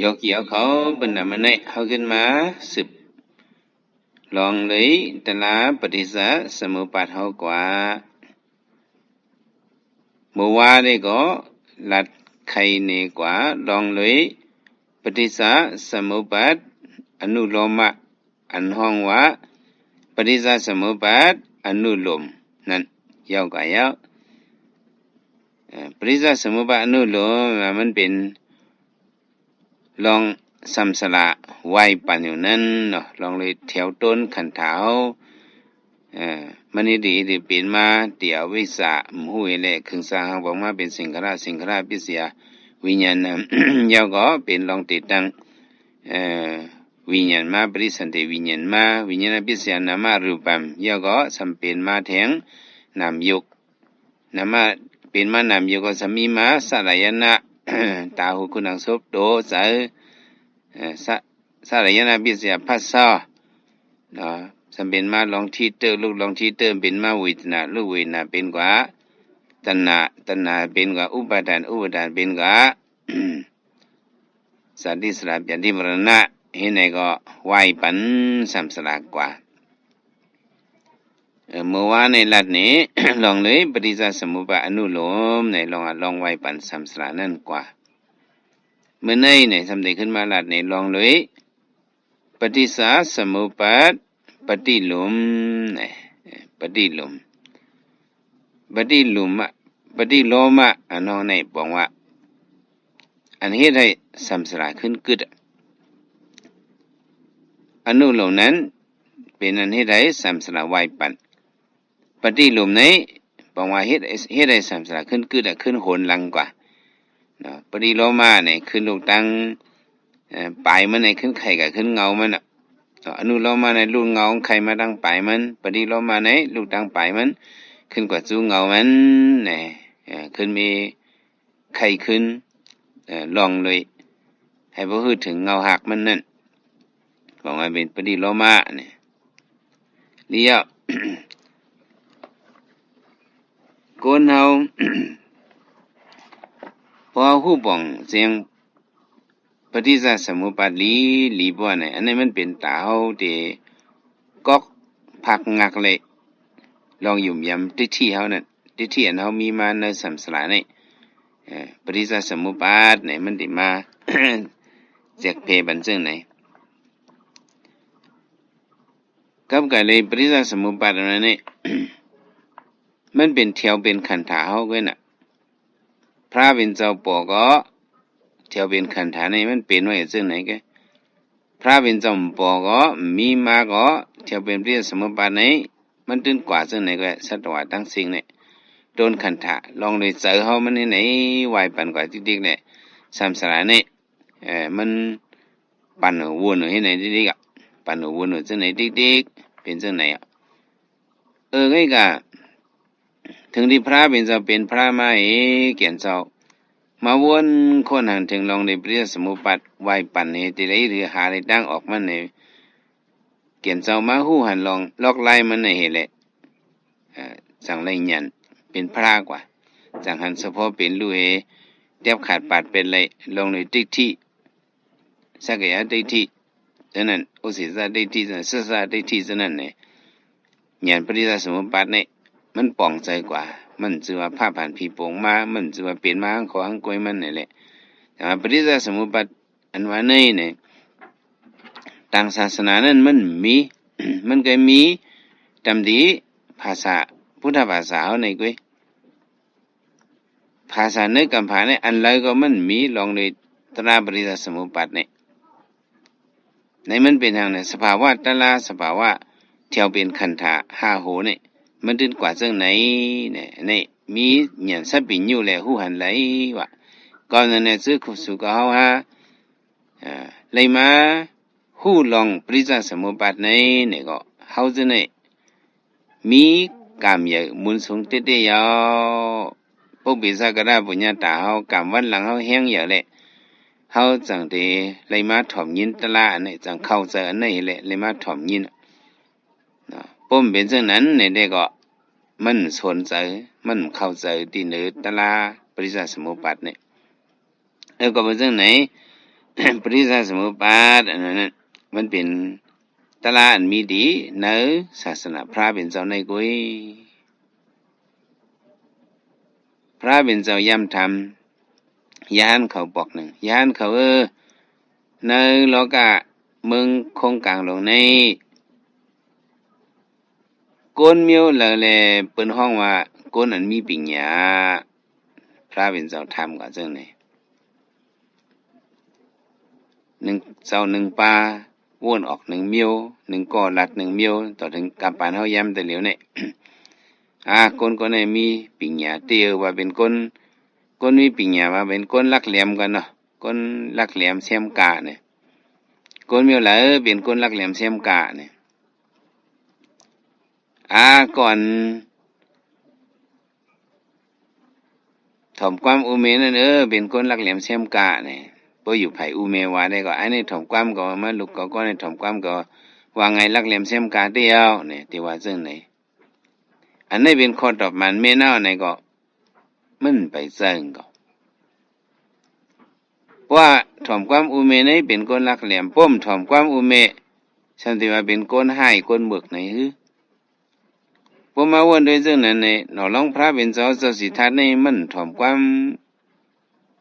ຢອກເກີ້ຽວເຂົ້າບັນດາມື້ນີ້ ເຮົາຂຶ້ນມາສືບລອງເລີຍຕະລາປະຕິດສະສະມຸບປາດເຮົາກວ່າ. ເມື່ອວານນີ້ກໍລັດໄຄແນ່ກວ່າ ລອງເລີຍປະຕິດສະສະມຸບປາດອະນຸໂລມະ ອັນຮ້ອງວ່າປະຕິດສະສະມຸບປາດອະນຸໂລມນັ້ນ ຍາວກວ່າຍາວ. ເອີ ປະຕິດສະສະມຸບປາດອະນຸໂລມ ມັນເປັນລອງຊຳສະລະວາຍປັນຢູ່ນັ້ນເນາະ ລອງເລີຍແຖວຕົ້ນຂັນທາເຮົາ. ເອີ ມັນເຮັດໃຫ້ເປັນມາແຕ່ອະວິຊຊາ ບໍ່ຮູ້ແຫຼະ ເຄື່ອງສ້າງຮັກບອກມາເປັນສັງຂາລະ ສັງຂາລະອະວິຊຊາ ວິນຍານນາມ ແລ້ວກໍເປັນລອງຕິດຕັ້ງ ເອີ ວິນຍານມາ ປະຕິສັນທິວິນຍານມາ ວິນຍານອະວິຊຊານາມະຮູປັງ ແລ້ວກໍສຳເປັນມາແທງນາມຍົກ ນາມະ ເປັນມານາມຍົກກໍສຳມີມາສະລາຍະນະ ຕາ ຫູ ຂູ ໜັງ ສົບ ໂຕ ໃຈ ເອີ ສະ ສະລາຍະນະວິຊຊາພັດສາ ເນາະ ສຳເປັນມາລອງທີເຕີ ລູກລອງທີເຕີ ເປັນມາເວທະນາ ລູກເວທະນາເປັນກວ່າຕັນຫາ ຕັນຫາເປັນກວ່າອຸປາທານ ອຸປາທານເປັນກວ່າ ຊາດຕິ ຊະລາ ປະຍາທິ ມໍລະນະ ເຮັດໃດກໍວາຍປັນຊຳສະລະກວ່າ. ເອີ ເມື່ອວານໃນລັດນີ້ ລອງເລີຍປະຕິດສະສະມຸບປາດອະນຸໂລມ ໃນລອງ ລອງວາຍປັນຊຳສະລະນັ້ນກວ່າ. ມື້ນີ້ນີ້ ສຳໄດ້ຂຶ້ນມາລັດນີ້ ລອງເລີຍປະຕິດສະສະມຸບປາດປະຕິໂລມ ປະຕິໂລມ ປະຕິໂລມະ ປະຕິໂລມະ ອັນນັ້ນນີ້ບອກວ່າ ອັນເຮັດໃຫ້ຊຳສະລະຂຶ້ນກຶດ ອະນຸໂລມນັ້ນ ເປັນອັນເຮັດໃຫ້ຊຳສະລະວາຍປັນ. ປະຕິໂລມໃນ ບອກວ່າເຮັດ ເຮັດໃຫ້ຊຳສະລະຂຶ້ນກຶດ ຂຶ້ນໂຫນຫຼັງກວ່າເນາະ. ປະຕິໂລມະນີ້ ຂຶ້ນລູກຕັ້ງ ເອີ ປາຍມັນໃນ ຂຶ້ນໄຂ່ກັບຂຶ້ນເງົາມັນນະ. ອະນຸໂລມະໃນ ລູກເງົາໄຂ່ມາຕັ້ງປາຍມັນ ປະຕິໂລມະໃນ ລູກຕັ້ງປາຍມັນ ຂຶ້ນກວ່າສູ່ເງົາມັນນະ ເອີ ຂຶ້ນມີ ໄຂ່ຂຶ້ນ ເອີ ລອງເລີຍ ໃຫ້ບໍ່ຮູ້ເຖິງເງົາຮັກມັນນັ້ນ ບອກວ່າເປັນປະຕິໂລມະນີ້. ລຽວ ຄົນເຮົາ ພໍຮູ້ປ່ອງແຈ້ງປະຕິດສະສະມຸບປາດລີ ລີບໍ່ນີ້ ອັນນີ້ມັນເປັນຕາເຮົາທີ່ກອກພັກງັກເລີຍ ລອງຫຍຸ່ມຢາມທິດຖິເຮົານັ້ນ ທິດຖິອັນເຮົາມີມາໃນຊຳສະລະນີ້ ເອີ ປະຕິດສະສະມຸບປາດນີ້ ມັນຊິມາແຈກແຜ່ປັນຈັ່ງໃດ. ກັບກັນເລີຍ ປະຕິດສະສະມຸບປາດອັນນີ້ ມັນເປັນແຖວເປັນຂັນທາເຮົາເວີ້ຍນະ. ພະເປັນເຈົ້າປໍກໍ ແຖວເປັນຂັນທານີ້ມັນເປັນໄວ້ຈັ່ງໃດກະ ພະເປັນເຈົ້າປໍກໍມີມາກໍ ແຖວເປັນປະຕິດສະສະມຸບປາດນີ້ ມັນຕື່ນກວ່າຈັ່ງໃດກະ ສັດຕະວະທັງສິ້ນນີ້ ຕົ້ນຂັນທາ ລອງໂດຍໃຈເຮົາມັນໃຫ້ໄດ້ວາຍປັນກວ່າຕິກໆແຫຼະ ຊຳສະລະນີ້ ເອີ ມັນປັ່ນວນເຮັດໃດຕິກໆ ປັ່ນວນຈັ່ງໃດຕິກໆ ເປັນຈັ່ງໃດ ເອີ ໄງກະ ເຖິງທີ່ພະເປັນເຈົ້າເປັນພະມາເອ ແກ່ນເຈົ້າ ມາວົນຄົ້ນຫັນເຖິງລອງເດ ປະຕິດສະສະມຸບປາດ ວາຍປັນເຮັດໃດ ຫຼື ຫາໄດ້ທາງອອກມັນໃຫ້ ແກ່ນເຈົ້າມາຮູ້ຫັນລອງລອກລາຍມັນໃຫ້ເຫັນແຫຼະ ເອີ ຈັ່ງໄດ້ຍານເປັນພະກວ່າ ຈັ່ງຫັນສະເພາະເປັນ ຮູ້ເຫັນແຕບຂາດປາດເປັນໄດ້ ລອງໂດຍຕິກຖິ ສັກກາຍະທິດຖິ ເທົ່ານັ້ນ ໂອເສສະທິດຖິ ເທົ່ານັ້ນ ສັດສະທິດຖິ ເທົ່ານັ້ນແຫຼະ ຍານປະຕິດສະສະມຸບປາດນີ້ ມັນປ່ອງໃສກວ່າ ມັນຊື່ວ່າພະຜ່ານຜີໂປ່ງມາ ມັນຊື່ວ່າເປັນມາຫາງຂໍຫາງກົຍມັນນີ້ແຫຼະ. ແຕ່ວ່າປະຕິດສະສະມຸບປາດອັນວ່ານີ້ນີ້ ຕ່າງສາສະໜານັ້ນມັນມີ ມັນກໍມີຕາມທີ່ພາສາ ພຸດທະພາສາເຮົານີ້ເວີ້ຍ ພາສາເນື້ອກຳພາໃນອັນໃດກໍມັນມີລອງໂດຍຕະລາປະຕິດສະສະມຸບປາດນີ້ ໃນມັນເປັນຫຍັງໃນສະພາວະຕະລາ ສະພາວະທີ່ເຮົາເປັນຂັນທາຫ້າໂຫນີ້ ມັນຕື່ນກວ່າຈັ່ງໃດ ໃນ ໃນມີຍານສະປິນຍູ ແລະ ຮູ້ຫັນໄດ້ວ່າ ກໍນັ້ນແຫຼະ ຊື່ຄຸບສູກໍເຮົາຫາ ເອີ ໄດ້ມາຮູ້ລອງປະຕິດສະສະມຸບປາດໃນ ໃນກໍເຮົາຈະໄດ້ ມີກາມໃຫຍ່ມູນສູງເຕັດໆ ຍາວ ປົກເປສະກະດາປຸນຍະຕາເຮົາ ກາມວັນຫຼັງເຮົາແຮງໃຫຍ່ແຫຼະ ເຮົາຈັ່ງໄດ້ໄດ້ມາຖ່ອມຍິນຕະລາອັນນີ້ ຈັ່ງເຂົ້າໃຈອັນນີ້ແຫຼະ ໄດ້ມາຖ່ອມຍິນເນາະ. ປົມເປັນຈັ່ງນັ້ນໃນແຕ່ກໍມັນສົນໃຈ ມັນເຂົ້າໃຈທີ່ເນີຕະລາປະຕິດສະສະມຸບປາດນີ້. ເອີ ກໍເປັນຈັ່ງໃດ ປ ປະຕິດສະສະມຸດປາດ ອັນນັ້ນນະ ມັນເປັນຕະລາອັນມີດີໃນສາສະໜາພຣະເປັນເຈົ້າໃນກຸຍ. ພຣະເປັນເຈົ້າຢ້ຳຖາມຍານເຂົາປອກໜຶ່ງ, ຍານເຂົາເອີ ໃນໂລກະເມືອງຄົງກາງຫຼວງໃນ ກົນມ້ຽວໃດແລ ເພິ່ນຮ້ອງວ່າກົນອັນມີປິນຍາ? ພຣະເປັນເຈົ້າຖາມກະຈັ່ງນີ້. ໜຶ່ງເຈົ້າໜຶ່ງປາ ໂຫວນອອກໜຶ່ງມ້ຽວ, ໜຶ່ງກໍລັດໜຶ່ງມ້ຽວ, ຕໍ່ເຖິງກຳປານເຮົາຢ້ຳແຕ່ຫຼຽວນີ້ ອາ ຄົນຄົນນີ້ມີປິນຍາຕິ ວ່າເປັນຄົນ, ຄົນມີປິນຍາ ວ່າເປັນຄົນຫຼັກແຫຼມກັນເນາະ, ຄົນຫຼັກແຫຼມແຊມການີ້. ຄົນມ້ຽວໃດເປັນຄົນຫຼັກແຫຼມແຊມການີ້? ອາ ກ່ອນ ຖອມຄວາມອູ່ແມ່ນັ້ນເອີ ເປັນຄົນຫຼັກແຫຼມແຊມການີ້. ບໍ່ຢູ່ໃຜອູ່ແມ່ວ່າໄດ້ກໍ ອັນນີ້ຖອມຄວາມກໍມາລຸກກໍ ກໍໃຫ້ຖອມຄວາມກໍວ່າໄງ ຫຼັກແຫຼມແຊມກາຕຽວນີ້ ທີ່ວ່າເຊິ່ງໃດ. ອັນນີ້ເປັນຂໍ້ຕອບມັນແມ່ນເອົາໃນກໍ ມັນໄປເຊິ່ງກໍ ເພາະວ່າຖອມຄວາມອູ່ແມ່ນີ້ເປັນຄົນຫຼັກແຫຼມ, ປ້ມຖອມຄວາມອູ່ແມ່ ສ່ຳທີ່ວ່າເປັນຄົນຮ້າຍຄົນເມືອກໃນຫື? ບໍ່ມາເວົ້າດ້ວຍເຊິ່ງນັ້ນແນ່ ໜໍລອງພຣະເປັນເຈົ້າ ເຈົ້າສິທັດນີ້ ມັນຖອມຄວາມ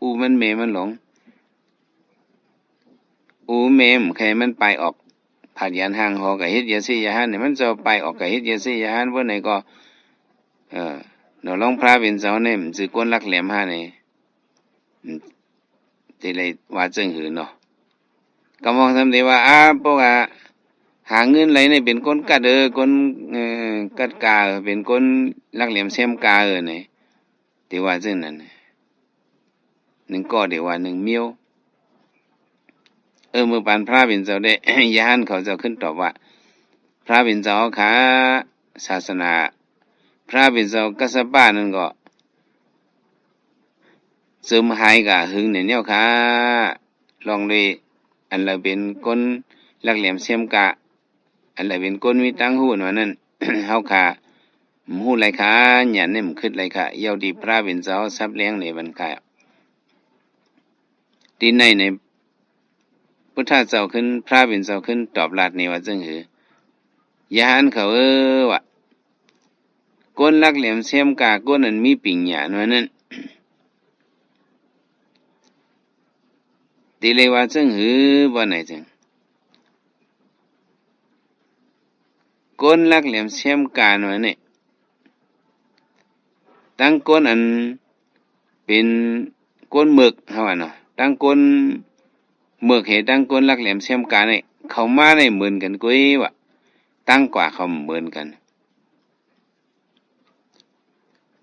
ອູ່ມັນແມ່ມັນຫຼອງ. ອູ່ແມ່ມັນໃຄມັນປາຍອອກ ຜາດຢານຮ່າງຫໍກະເຮັດຢາເສຍຢາຫານ ໃຫ້ມັນເຈົ້າປາຍອອກກະເຮັດຢາເສຍຢາຫານ ເບິ່ງໃດກໍ ເອີ ໜໍລອງພຣະເປັນເຈົ້ານີ້ ມັນຊື່ຄົນຫຼັກແຫຼມຫານີ້ ອືມ ທີ່ໄດ້ວ່າເຊິ່ງຫືເນາະ. ກຳມອງສຳເດວ່າ ອາ ເພາະວ່າຫາເງິນໄຫຼນີ້ເປັນຄົນກັດເອີ ຄົນ ເອີ ກັດກາເອີ ເປັນຄົນຫຼັກແຫຼມແຊມກາເອີນີ້ ທີ່ວ່າເຊັ່ນນັ້ນ ໜຶ່ງກໍໄດ້ວ່າໜຶ່ງມ້ຽວ. ເອີ ເມື່ອປານພຣະເປັນເຈົ້າໄດ້ ຍານເຂົາເຈົ້າຂຶ້ນຕອບວ່າ ພຣະເປັນເຈົ້າຂ້າ ສາສະໜາພຣະເປັນເຈົ້າກັດສະປະນັ້ນກໍ ເສີມຫາຍກະຫຶງແນ່ແນວຄ່າ ລອງເລີຍ ອັນລະເປັນຄົນຫຼັກແຫຼມແຊມກາ ອັນລະເປັນຄົນມີຕັງຫູນວ່ານັ້ນ ເຮົາຂ້າ ບໍ່ຮູ້ໄລຄ່າ ຍານນີ້ມັນຄຶດໄລຄ່າ ເຍົາທີ່ພຣະເປັນເຈົ້າສັບແລງໃນບັນຄາ ທີ່ໃນ ໃນ ພຸດທະເຈົ້າຂຶ້ນ ພຣະເປັນເຈົ້າຂຶ້ນຕອບລັດນີ້ວ່າຈັ່ງຫື ຍານເຂົາເອີ ວ່າ ຄົນຫຼັກແຫຼມແຊມກາ ຄົນອັນມີປິນຍາ ວ່ານັ້ນ ຕິເລວ່າເຊິ່ງຫື ວ່າໃນເຊິ່ງ ຄົນຫຼັກແຫຼມແຊມກາ ວ່ານີ້ ທັງຄົນອັນເປັນຄົນເໝິກ ເຮົາວ່າເນາະ ທັງຄົນເໝິກເຫ ທັງຄົນຫຼັກແຫຼມແຊມການີ້ ເຂົາມາໄດ້ເໝືອນກັນກຸ້ຍ ວ່າ ຕັ້ງກວ່າເຂົາເໝືອນກັນ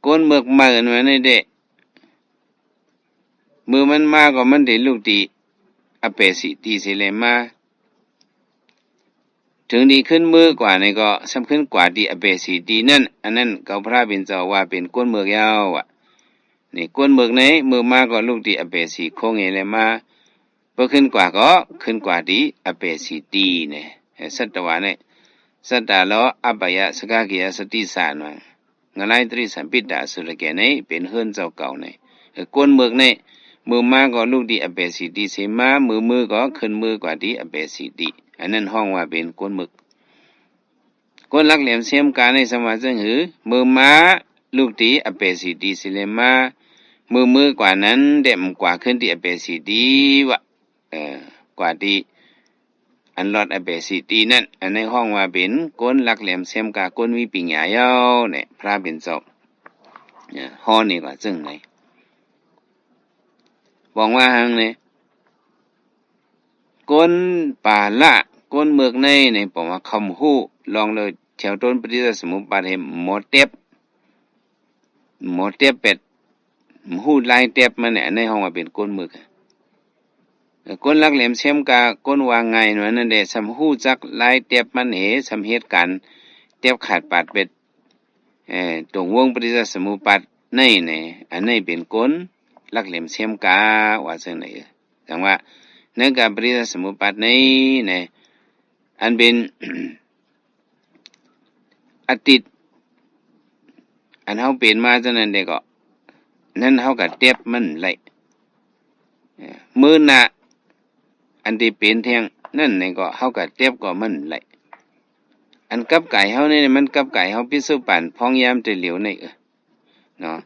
ຄົນເໝິກເໝືອນວ່ານີ້ເດ ມື້ມັນມາກໍມັນໄດ້ລຸກຕີອາເປສີຕີເສແລມາ ເຖິງດີຂຶ້ນມືກວ່ານີ້ກໍສ່ຳຂຶ້ນກວ່າທີ່ອາເປສີຕີນັ້ນ ອັນນັ້ນກໍພຣະເປັນເຈົ້າວ່າເປັນຄົນເໝິກຍາວ ວ່າ ນີ້ ຄົນເໝິກໃນມື້ມາກໍລຸກຕີອາເປສີໂຄງເຫແລມາ ເພື່ອຂຶ້ນກວ່າກໍຂຶ້ນກວ່າທີ່ອາເປສີຕີນີ້ ເອີ ສັດຕະວານີ້ ສັດຕາລໍອາປາຍະສະກາກິຍະສະຕິສານວ່າ ງະລາຍຕຣິສຳປິດຕາອະສຸລະແກໃນເປັນເຮືອນເຈົ້າເກົ່າໃນ ເອີ ຄົນເໝິກໃນ ມື້ມາກໍລຸກທີ່ອາເປສີຕີເສມາ ມື້ ມື້ກໍຂຶ້ນມືກວ່າທີ່ອາເປສີຕີ ອັນນັ້ນຮ້ອງວ່າເປັນຄົນເໝິກ. ຄົນຫຼັກແຫຼມແຊມກາໃນສຳວ່າເຊິ່ງຫື ມື້ມາລຸກທີ່ອາເປສີຕີເສແລມາ ມື້ ມື້ກວ່ານັ້ນແດມກວ່າຂຶ້ນທີ່ອາເປສີຕີ ວ່າ ເອີ ກວ່າທີ່ອັນລອດອາເປສີຕີນັ້ນ ອັນນີ້ຮ້ອງວ່າເປັນຄົນຫຼັກແຫຼມແຊມກາ ຄົນມີປິນຍາຍາວແນ່ ພຣະເປັນເຈົ້າ ເອີ ຮ້ອງນີ້ວ່າເຊິ່ງໃດ ບອກວ່າຫັ້ນແນ່ ຄົນປາລະ ຄົນເໝິກໃນນີ້ ບອກວ່າຄຳຮູ້ ລອງເລີຍແຖວຕົ້ນປະຕິດສະສະມຸດປາດ ໃຫ້ໝໍແຕັບ ໝໍແຕັບເປັດ ຮູ້ລາຍແຕັບມັນນີ້ ອັນນີ້ຮ້ອງວ່າເປັນຄົນເໝິກ. ຄົນຫຼັກແຫຼມແຊມກາ ຄົນວ່າງ່າຍນັ້ນແຫຼະ ສ່ຳຮູ້ຈັກລາຍແຕັບມັນເຫ ສ່ຳເຮັດການແຕັບຂາດປາດເປັດ ເອີ ຕົງວົງປະຕິດສະສະມຸດປາດໃນນີ້ ອັນນີ້ເປັນຄົນຫຼັກແຫຼມແຊມກາ ວ່າຈັ່ງໃດ. ຈັ່ງວ່າໃນການປະຕິດສະສະມຸດປາດໃນນີ້ ອັນເປັນ ອະຕິດ ອັນເຮົາເປັນມາຈັ່ງນັ້ນເດ ກໍນັ້ນເຮົາກໍແຕັບມັນໄດ້ ເອີ ມື້ໜ້າ ອັນທີ່ເປັນແທ້ງນັ້ນນີ້ກໍ ເຮົາກໍເຈັບກໍມັນໄຫຼ. ອັນກັບກາຍເຮົານີ້ ມັນກັບກາຍເຮົາ ປິດໂສບານພອງຍາມແຕ່ຫຼຽວນີ້ ເອີ ເນາະ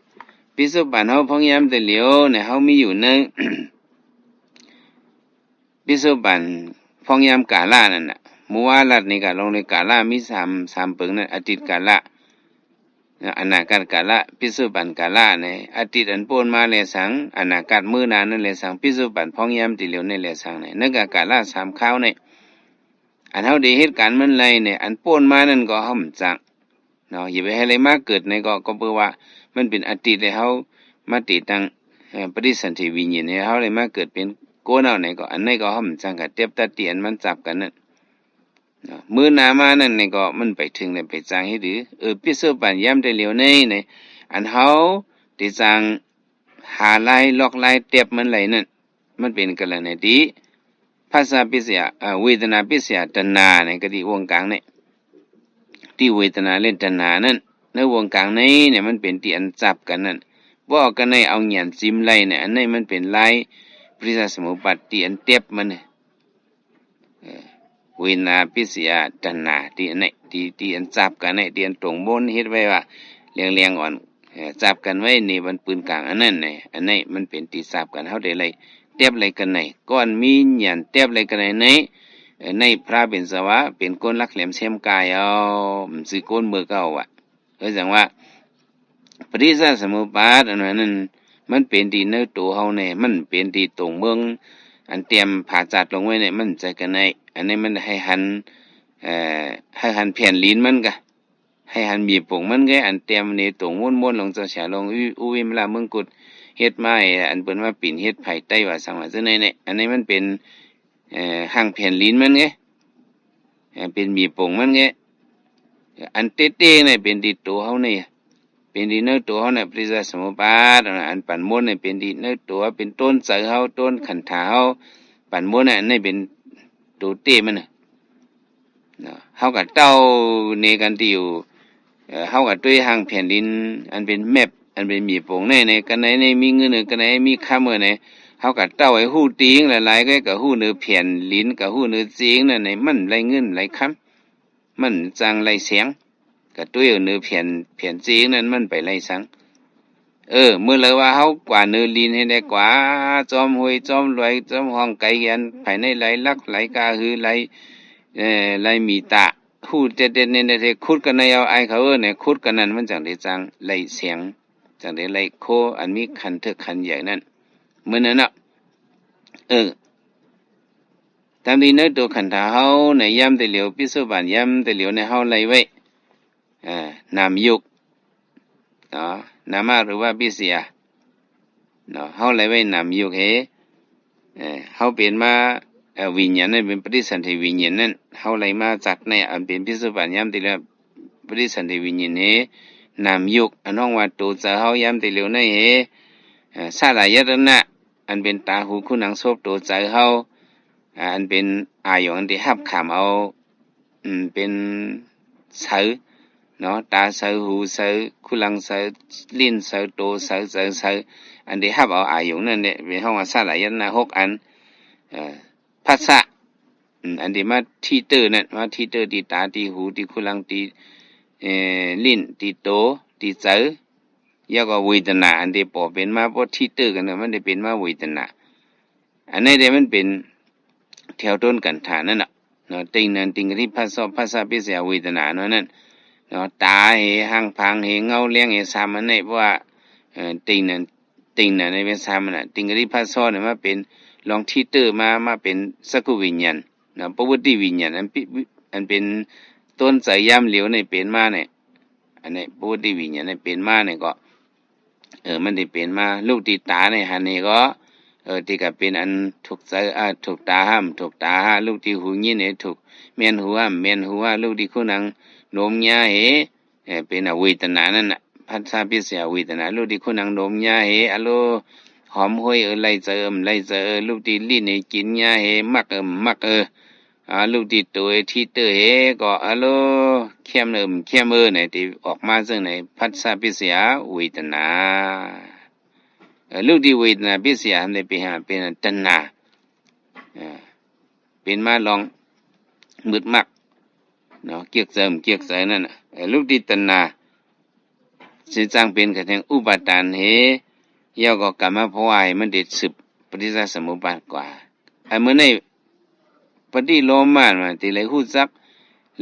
ປິດໂສບານເຮົາພອງຍາມແຕ່ຫຼຽວນີ້ ເຮົາມີຢູ່ໃນ ປິດໂສບານພອງຍາມກາລະນັ້ນນະ. ໝູ່ວາລັດນີ້ກໍລົງໃນກາລະມີສາມ ສາມເປິງນັ້ນ ອະດີດກາລະ ອະນາກັດກາລະ ປິດໂສບານກາລະນີ້. ອະດີດອັນໂປ້ນມາແລສັງ ອະນາກັດມື້ໜ້ານັ້ນແລສັງ ປິດໂສບານພອງຍາມແຕ່ຫຼຽວນີ້ແລສັງນີ້ ນັ້ນກໍກາລະສາມຄາວນີ້. ອັນເຮົາໄດ້ເຮັດການມັນໄຫຼນີ້ ອັນໂປ້ນມານັ້ນກໍເຮົາບໍ່ຈັກ ເນາະ ຢ່າໄປໃຫ້ໄຫຼມາເກີດໃນ ກໍ ກໍເພາະວ່າມັນເປັນອະດີດ ແລ້ວເຮົາມາຕິດຕັ້ງ ເອີ ປະຕິສັນທິວິນຍານ ໃຫ້ເຮົາໄດ້ມາເກີດເປັນຄົນເຮົາໃນ ກໍອັນໃດກໍເຮົາມັນສັງກະເຕັບຕັດທີ່ອັນມັນຈັບກັນນັ້ນ ເນາະ. ມື້ໜ້າມານັ້ນໃນ ກໍມັນໄປເຖິງແລ້ວໄປຈ້າງເຮັດຫຼື ເອີ ປິດໂສບານຍາມແຕ່ຫຼຽວໃນ ໃນ ອັນເຮົາໄດ້ຈ້າງຫາລາຍ ລັອກລາຍ ເຕັບມັນໄຫຼນັ້ນ ມັນເປັນກໍລະນີທີ່ ພັດສະປິດສະຍາ ເອີ ເວທະນາປິດສະຍາຕັນຫາໃນ ກໍທີ່ວົງກາງນີ້ ທີ່ເວທະນາ ແລະ ຕັນຫານັ້ນ ໃນວົງກາງໃນນີ້ ມັນເປັນທີ່ອັນຈັບກັນນັ້ນ. ບໍ່ເອົາກັນໃນ ເອົາຍານຈິມໄລນີ້ ອັນນີ້ມັນເປັນລາຍປະຕິສະສະໝຸດປາດ ທີ່ອັນເຕັບມັນນີ້ ເອີ ເວທະນາປິດສະຍາຕັນຫາ ທີ່ອັນນີ້ ທີ່ ທີ່ອັນຈັບກັນນີ້ ທີ່ອັນຕົງມົນເຮັດໄວ້ວ່າ ແລງໆອ່ອນ ເອີ ຈັບກັນໄວ້ໃນວັນປືນກາງ ອັນນັ້ນນະ ອັນນີ້ມັນເປັນທີ່ຈັບກັນ ເຮົາໄດ້ໄລ່ເຕັບໄລ່ກັນໃນ ກ່ອນມີຍານເຕັບໄລ່ກັນໃນ ໃນ ເອີ ໃນພະເປັນສະວະ ເປັນກົນຫຼັກແຫຼມແຊມກາຍເອົາ ມັນຊື່ກົນເມືອເກົ່າວ່າ ເອີ ຈັ່ງວ່າ ປະຕິສະສະໝຸດປາດ ອັນນັ້ນ ມັນເປັນທີ່ໃນໂຕເຮົານີ້ ມັນເປັນທີ່ຕົງເມືອງ ອັນຕຽມຜາຈັດລົງໄວ້ນີ້ ມັນໃຈກັນໃນ ອັນນີ້ມັນໃຫ້ຫັນ ເອີ ໃຫ້ຫັນແຜ່ນດິນມັນກະ ໃຫ້ຫັນມີປົງມັນແກ ອັນແຕ້ມໃນຕົງມົນໆ ລອງເຈົ້າຊາຍ ລອງອຸ ອຸວິມະລາມົງກຸດ ເຮັດມາໃຫ້ ອັນເພິ່ນວ່າປິ່ນເຮັດໄຜໄຕ້ວ່າສັງວ່າ ເຊິ່ງໃນ ໃນ ອັນນີ້ມັນເປັນ ເອີ ຮ່າງແຜ່ນດິນມັນແກ ເອີ ເປັນມີປົງມັນແກ. ອັນເຕໆ ໃນ ເປັນທີ່ໂຕເຮົານີ້ ເປັນທີ່ໃນໂຕເຮົານີ້ ປະຕິສະສະໝຸດປາດ ອັນປັນມົນນີ້ ເປັນທີ່ໃນໂຕ ເປັນຕົ້ນໃຈເຮົາ ຕົ້ນຂັນທາເຮົາ ປັນມົນນີ້ ອັນນີ້ເປັນໂຕເຕມັນນະ. ເນາະ ເຮົາກໍເຕົ້າເນກັນຕິວ ເອີ ເຮົາກໍຕຸ້ຍຮ່າງແຜ່ນດິນ ອັນເປັນແມັບ ອັນເປັນໝີ່ປົງໃນ ໃນກະໃນໃນມີເງິນ ເອີ ກະໃນມີຄຳ ເອີ ໃນ ເຮົາກໍເຕົ້າໃຫ້ຮູ້ຕີງຫຼາຍໆ ກໍ ກໍຮູ້ເນີແຜ່ນດິນ ກໍຮູ້ເນີເຈງນັ້ນໃນ ມັນໄຫຼເງິນໄຫຼຄຳ ມັນຈັ່ງໄຫຼແສງ ກະຕຸ້ຍເອົາເນີແຜ່ນ ແຜ່ນເຈງນັ້ນມັນໄປໄຫຼສັງ ເອີ ມື້ລະວ່າເຮົາກວາດເນີດິນໃຫ້ໄດ້ ກວາດຈອມຫ້ວຍ ຈອມລວຍ ຈອມຮ່ອງໄກ ອັນພາຍໃນໄຫຼຫຼັກ ໄຫຼກະຮື ໄຫຼ ເອີ ໄຫຼມີຕາ ຮູ້ເດັດໆ ເນັ້ນ ເຮັດຂຸດກັນໃນ ເອົາອ້າຍເຂົາເອີ້ນໃນ ຂຸດກັນນັ້ນ ມັນຈັ່ງໄດ້ຈັ່ງໄຫຼແສງ ຈັ່ງໄດ້ໄຫຼໂຄ ອັນມີຂັນເຖິກຂັນໃຫຍ່ນັ້ນ ມື້ນັ້ນເນາະ ເອີ. ຕາມທີ່ໃນໂຕຂັນທາເຮົາໃນຍາມແຕ່ຫຼຽວ ປິດໂສບານຍາມແຕ່ຫຼຽວໃນ ເຮົາໄລ່ໄວ້ ເອີ ນາມຍຸກ ເນາະ ນາມະຮູປະປິດສະຍາ ເນາະ ເຮົາໄລ່ໄວ້ນາມຍຸກເຮ ເອີ ເຮົາເປັນມາ ເອີ ວິນຍານນັ້ນ ເປັນປະຕິສັນທິວິນຍານນັ້ນ ເຮົາໄລ່ມາຈາກໃນ ອັນເປັນປິດໂສບານຍາມແຕ່ລະ ປະຕິສັນທິວິນຍານເຮ ນາມຍຸກ ອັນຮ້ອງວ່າໂຕໃຈເຮົາຍາມແຕ່ຫຼຽວໃນເຮ ເອີ ສາລາຍະຕະນະ ອັນເປັນຕາ ຫູ ຄູ ໜັງ ສົບ ໂຕໃຈເຮົາ ອາ ອັນເປັນອາຍົງ ອັນທີ່ຮັບຂາມເອົາ ອືມ ເປັນໃສເນາະ ຕາໃສ ຫູໃສ ຄູຫຼັງໃສ ລີ້ນໃສ ໂຕໃສ ໃຈໃສ ອັນທີ່ຮັບເອົາອາຍົງນັ້ນແຫຼະ ເປັນ ເຮົາວ່າສາລາຍະຕະນະຫົກອັນ ເອີ ພັດສະ ອືມ ອັນທີ່ມາທີເຕີນັ້ນ ມາທີເຕີທີ່ຕາ ທີ່ຫູ ທີ່ຄູຫຼັງ ທີ່ ເອີ ລີ້ນ ທີ່ໂຕ ທີ່ໃຈ ແລ້ວກໍເວທະນາ ອັນທີ່ພໍເປັນມາ ເພາະທີເຕີກັນນະ ມັນໄດ້ເປັນມາເວທະນາ ອັນນີ້ເດ ມັນເປັນແຖວຕົ້ນກັນທານັ້ນນະ ເນາະ ຕິງນັນ ຕິງກະທິ ພັດສະ ພັດສະປິດສະຍາ ເວທະນາ ເນາະ ນັ້ນເນາະ ຕາເຮ ຮັງ ພັງເຮ ເງົາ ແລງເຮ ສາມອັນນີ້ ເພາະວ່າ ເອີ ຕິງນັນ ຕິງນັ້ນເປັນສາມອັນນະ ຕິງກະທິ ພັດສະ ນີ້ມາເປັນລອງທີເຕີ ມາ ມາເປັນຈັກຂຸວິນຍານ ເນາະ ປະວຶດຕິວິນຍານ ອັນເປັນ ອັນເປັນຕົ້ນໃຈຍາມຫຼຽວນີ້ເປັນມານີ້ ອັນນີ້ປະວຶດຕິວິນຍານນີ້ເປັນມານີ້ກໍ ເອີ ມັນໄດ້ເປັນມາ ລູກຕິດຕາໃນຫັ້ນນີ້ກໍ ເອີ ທີ່ກໍເປັນອັນທຸກໃຈ ອາ ທຸກຕາຫ້າມ ທຸກຕາຫ້າ ລູກທີ່ຫູຍິນໃຫ້ທຸກ ແມ່ນຫູຫ້າມ ແມ່ນຫູຫ້າ ລູກທີ່ຄູໜັງນົມຍາເຮ ເອີ ເປັນອະເວທະນານັ້ນນະ ພັດສະປິດສະຍາເວທະນາ ລູກທີ່ຄູໜັງນົມຍາເຮ ອາໂລ ຫອມໂຮຍ ເອີ ໄລ່ໃຈ ເອີ ໄລ່ໃຈ ເອີ ລູກທີ່ລີ້ນໃຫ້ກິນຍາເຮ ມັກ ເອີ ມັກ ເອີ ອາ ລູກຕິດໂຕເອ ທີເຕີເຮ ກໍອາໂລ ເຂັ້ມເອີມ ເຂັ້ມເອີ ໃນທີ່ອອກມາເຊິ່ງໃນ ພັດສະປິດສະຍາເວທະນາ ເອີ ລູກທີ່ເວທະນາປິດສະຍາ ໄດ້ໄປຫາເປັນຕັນຫາ ເອີ ປັນມາລອງມືດມັກເນາະ ກຽກໃຈບໍ່ກຽກໃຈນັ້ນນະ. ເອີ ລຸກທີ່ຕັນຫາຊິສ້າງເປັນກະແທງອຸປາທານເຫ ແລ້ວກໍກຳມະພະວາເຫ ມັນໄດ້ສືບປະຕິດສະສະມຸດປາດກວ່າ. ອັນມື້ນີ້ປະຕິໂລມມາ ມາທີ່ໄດ້ຮູ້ຈັກ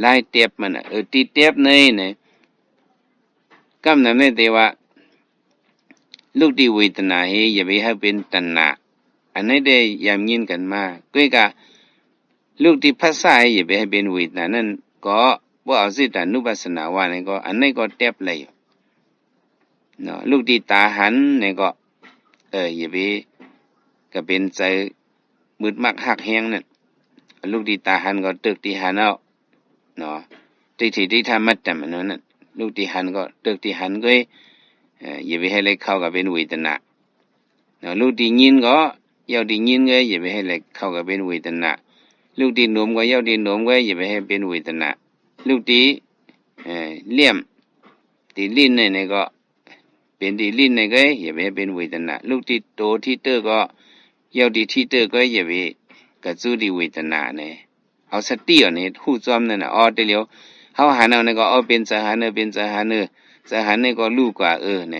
ຫຼາຍແຕັບມັນນະ ເອີ ທີ່ແຕັບໃນ ໃນ ກຳນຳໃນແຕ່ວ່າ ລຸກທີ່ເວທະນາເຫ ຢ່າໄປໃຫ້ເປັນຕັນຫາ ອັນໃດໄດ້ຍາມຍິນກັນມາ. ກວຍກະລຸກທີ່ພັດສະເຫ ຢ່າໄປໃຫ້ເປັນເວທະນາ ນັ້ນກໍບໍ່ເອົາເສດຕານຸປັດສະນາວ່າ ນັ້ນກໍ ອັນໃດກໍແຕັບໄດ້ຢູ່ເນາະ. ລຸກທີ່ຕາຫັນ ນັ້ນກໍ ເອີ ຢ່າໄປ ກະເປັນໃຈມືດມັກຮັກແຮງນັ້ນ. ລຸກທີ່ຕາຫັນກໍຕຶກທີ່ຫັນເອົາ ເນາະ ທິດຖິຕິທຳມັດຕະມະໂນນັ້ນ. ລຸກທີ່ຫັນກໍຕຶກທີ່ຫັນເກີຍ ເອີ ຢ່າໄປໃຫ້ໄຫຼເຂົ້າກັບເປັນເວທະນາເນາະ. ລຸກທີ່ຍິນກໍເຍົາທີ່ຍິນເກີຍ ຢ່າໄປໃຫ້ໄຫຼເຂົ້າກັບເປັນເວທະນາ. ລຸກທີ່ໜົມກໍເຍົາທີ່ໜົມເກີຍ ຢ່າໄປໃຫ້ເປັນເວທະນາ. ລຸກທີ່ ເອີ ລ້ຽມ ທີ່ລີ້ນໃນ ໃນກໍ ເປັນທີ່ລີ້ນໃນເກີຍ ຢ່າໄປໃຫ້ເປັນເວທະນາ. ລຸກທີ່ໂຕທີ່ເຕີກໍເຍົາທີ່ທີເຕີເກີຍ ຢ່າໄປກະຈູທີ່ເວທະນາໃນ. ເອົາສະຕິເອົາໃນຮູ້ຈ້ອມນັ້ນນະ. ອໍ ແຕ່ຫຼຽວເຮົາຫັນເອົາໃນກໍ ອໍ ເປັນໃຈຫັນເອີ ເປັນໃຈຫັນເອີ ໃຈຫັນໃນກໍຮູ້ກວ່າ ເອີ ແນ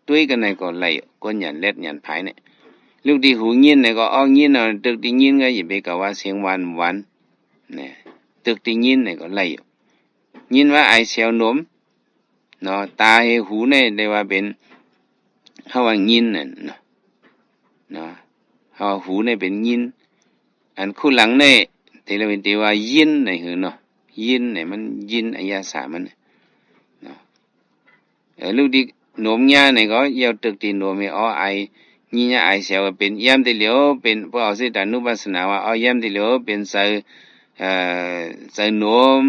ຕຸ້ຍກັນໃນກໍໄລ່ ກົນຫຍັນແລັດຫຍັນພາຍໃນ. ລຸກທີ່ຫູຍິນໃນກໍ ອໍ ຍິນເອົາ ຕຶກທີ່ຍິນກໍຢ່າໄປກະວ່າສຽງຫວານຫວານ ແນ ຕຶກທີ່ຍິນໃນກໍໄລ່ຢູ່. ຍິນວ່າອາຍແຊວໜົມ ເນາະ ຕາເຫຫູໃນໄດ້ວ່າເປັນ ເຮົາວ່າຍິນນັ້ນເນາະ ເນາະ ເຮົາຫູໃນເປັນຍິນ. ອັນຄູ່ຫຼັງໃນ ທີ່ລາວເປັນທີ່ວ່າຍິນໃນຫືເນາະ ຍິນໃນ ມັນຍິນອາຍະສາມັນເນາະ. ເອີ ລຸກທີ່ໜົມຍາໃນກໍເຍົາຕຶກທີ່ໜົມເຫ ອໍ ອາຍຍິນຍາອາຍແຊວເປັນ ຍາມແຕ່ຫຼຽວເປັນ ພວກເອົາເສດຕານຸປັດສະນາວ່າ ເອົາ ຍາມແຕ່ຫຼຽວເປັນໃຈ ເອີ ໃຈໜົມ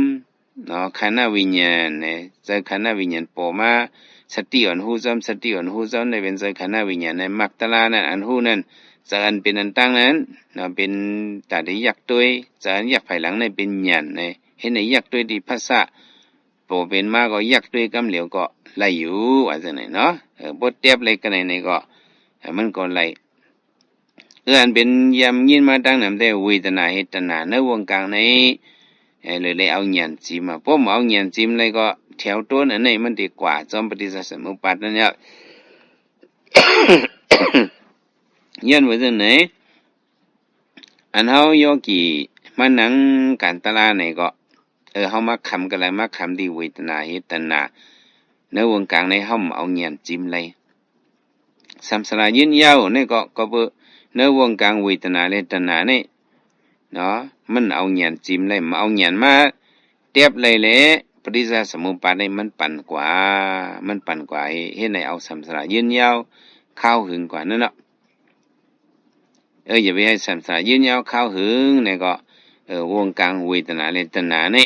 ເນາະ ຂັນນະວິນຍານໃນ ໃຈຂັນນະວິນຍານໂປມາ ສະຕິອ່ອນຮູ້ຈ້ອມ ສະຕິອ່ອນຮູ້ຈ້ອມໃນ ເປັນໃຈຂັນນະວິນຍານໃນ ມັກຕະລານັ້ນ ອັນຮູ້ນັ້ນ ໃຈອັນເປັນອັນຕັ້ງນັ້ນເນາະ ເປັນຕາໄດ້ຢາກຕົວຍ ໃຈອັນຢາກພາຍຫຼັງໃນ ເປັນຍານໃນ ເຮັດໃຫ້ຢາກຕົວຍທີ່ພັດສະ ໂປເປັນມາກໍຢາກຕົວຍກຳຫຼຽວກໍໄລ່ຢູ່ ວ່າຈັ່ງໃດເນາະ. ເອີ ບໍ່ແຕັບໄລ່ກັນໃນ ໃນກໍ ເອີ ມັນກໍໄລ່ ເອີ ອັນເປັນຍາມຍິນມາຕັ້ງນຳແຕ່ເວທະນາເຫ ຕັນຫາໃນວົງກາງໃນ ເອີ ເລີຍໄດ້ເອົາຍານຈິມມາ ປົມເອົາຍານຈິມແລ້ວກໍແຖວຕົ້ນອັນໃນມັນຕິກວ່າຈອມປະຕິດສະສະມຸດປາດນັ້ນແຫຼະ. ຍ້ອນວ່າຈັ່ງໃດ ອັນເຮົາໂຍກີມານັ່ງການຕະລາໃນກໍ ເອີ ເຮົາມາຄຳກັນແລ້ວ ມາຄຳທີ່ເວທະນາເຫ ຕັນຫາ ໃນວົງກາງໃນເຮົາເອົາຍານຈິມໄລ່ ສຳສະລາຍືນຍາວນີ້ກໍ ກໍເພາະໃນວົງກາງເວທະນາ ແລະ ຕັນຫານີ້ເນາະ ມັນເອົາຍານຈິມໄລ່ ມັນເອົາຍານມາແຕບໄລ່ແລ້ວ ປະຕິດສະສະມຸດປາດນີ້ມັນປັນກວ່າ ມັນປັນກວ່າ ເຮັດໃຫ້ເອົາສຳສະລາຍືນຍາວຄາວຫຶງກວ່ານັ້ນເນາະ. ເອີ ຢ່າໄປໃຫ້ສຳສະລາຍືນຍາວຄາວຫຶງນີ້ກໍ ເອີ ວົງກາງເວທະນາ ແລະ ຕັນຫານີ້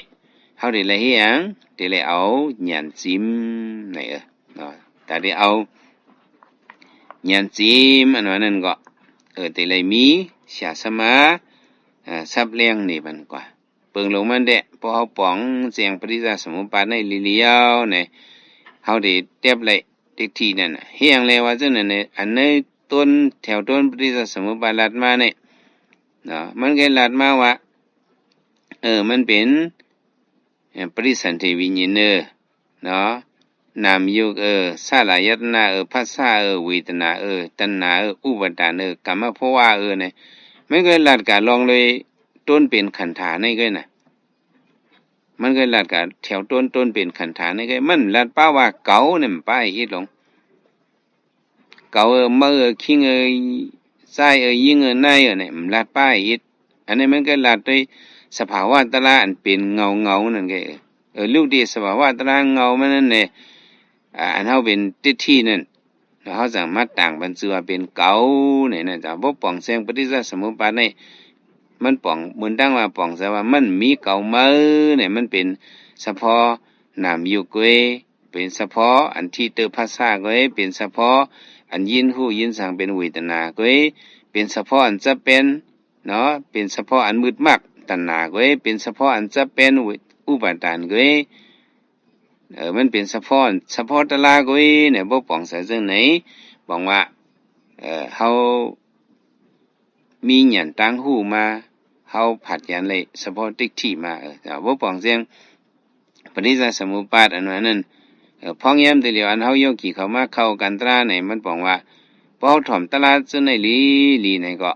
ເຮົາໄດ້ໄລ່ເຮັດຫຍັງ? ໄດ້ໄລ່ເອົາຍານຈິມນີ້ ເອີ ເນາະ ຖ້າໄດ້ເອົາຍານຈິມ ອັນວ່ານັ້ນກໍ ເອີ ໄດ້ໄລ່ມີສາສະມາ ເອີ ສັບແລງນີ້ມັນກວ່າ ເບິ່ງລົງມັນແດ່ ເພາະເຮົາປ່ອງແຈ້ງປະຕິດສະສະມຸດປາດໃນລີ້ລຽວໃນ ເຮົາໄດ້ແຕບໄລ່ເດັກທີ່ນັ້ນນະ ເຮັດຫຍັງແລວ່າຈັ່ງນັ້ນ ອັນໃນຕົ້ນ ແຖວຕົ້ນປະຕິດສະສະມຸດປາດລັດມານີ້ເນາະ ມັນກໍລັດມາວ່າ ເອີ ມັນເປັນ ເອີ ປະຕິສັນຖິວິນຍານເອີ ເນາະ ນາມຍຸກເອີ ສະລາຍະຕະນະເອີ ພັດສະເອີ ເວທະນາເອີ ຕັນຫາເອີ ອຸປາທານເອີ ກຳມະພະວະເອີ ນີ້ ມັນກໍລັດກະລ່ອງໂດຍຕົ້ນເປັນຂັນທານີ້ກໍນະ ມັນກໍລັດກະແຖວຕົ້ນ ຕົ້ນເປັນຂັນທານີ້ກໍ ມັນລັດປະວ່າເກົານີ້ ມັນປະໃຫ້ອິດລົງ ເກົາເອີ ເມົາເອີ ຄີງເອີ ຊາຍເອີ ຍິງເອີ ນາຍເອີ ນີ້ ມັນລັດປະໃຫ້ອິດ ອັນນີ້ມັນກໍລັດໂດຍສະພາວະຕະລາອັນເປັນເງົາໆນັ້ນກໍ ເອີ ເອີ ລຸກທີ່ສະພາວະຕະລາເງົາມັນນັ້ນແຫຼະ ອາ ອັນເຮົາເປັນທິດຖິນັ້ນ ແລ້ວເຮົາຈັ່ງມາຕັ້ງມັນຊື່ວ່າເປັນເກົານີ້ນະ ຈະບໍ່ປ່ອງແຈ້ງປະຕິດສະສະມຸດປາດນີ້ ມັນປ່ອງ ເໝືອນດັ່ງວ່າປ່ອງໃຈວ່າມັນມີເກົາເມົານີ້ ມັນເປັນສະເພາະນາມຍຸກເວີຍ ເປັນສະເພາະອັນທີ່ເຕີພັດສະເວີຍ ເປັນສະເພາະອັນຍິນຮູ້ຍິນສັງເປັນເວທະນາເວີຍ ເປັນສະເພາະອັນຈັບແປນເນາະ ເປັນສະເພາະອັນມືດມັກຕັນຫາເວີຍ ເປັນສະເພາະອັນຈັບແປນ ເວ ອຸປາທານເວີຍ ເອີ ມັນເປັນສະເພາະ ສະເພາະຕະລາເວີຍ ບໍ່ປ່ອງໃສຈັ່ງໃດ ບອກວ່າ ເອີ ເຮົາມີຫຍັງຕ່າງຮູ້ມາ ເຮົາຜັດຫຍັນໄດ້ສະເພາະທິດຖິມາ ເອີ ເອົາບໍ່ປ່ອງແສງ ປະຕິດຈະສະມຸດປາດອັນວ່ານັ້ນ ເອີ ພອງຍາມແຕ່ຫຼຽວອັນເຮົາໂຍກີເຂົ້າມາເຂົ້າກັນຕຣາໃນ ມັນປ່ອງວ່າ ພໍເຮົາຖ່ອມຕຣາຈົນໄດ້ຫຼີໆໃນກໍ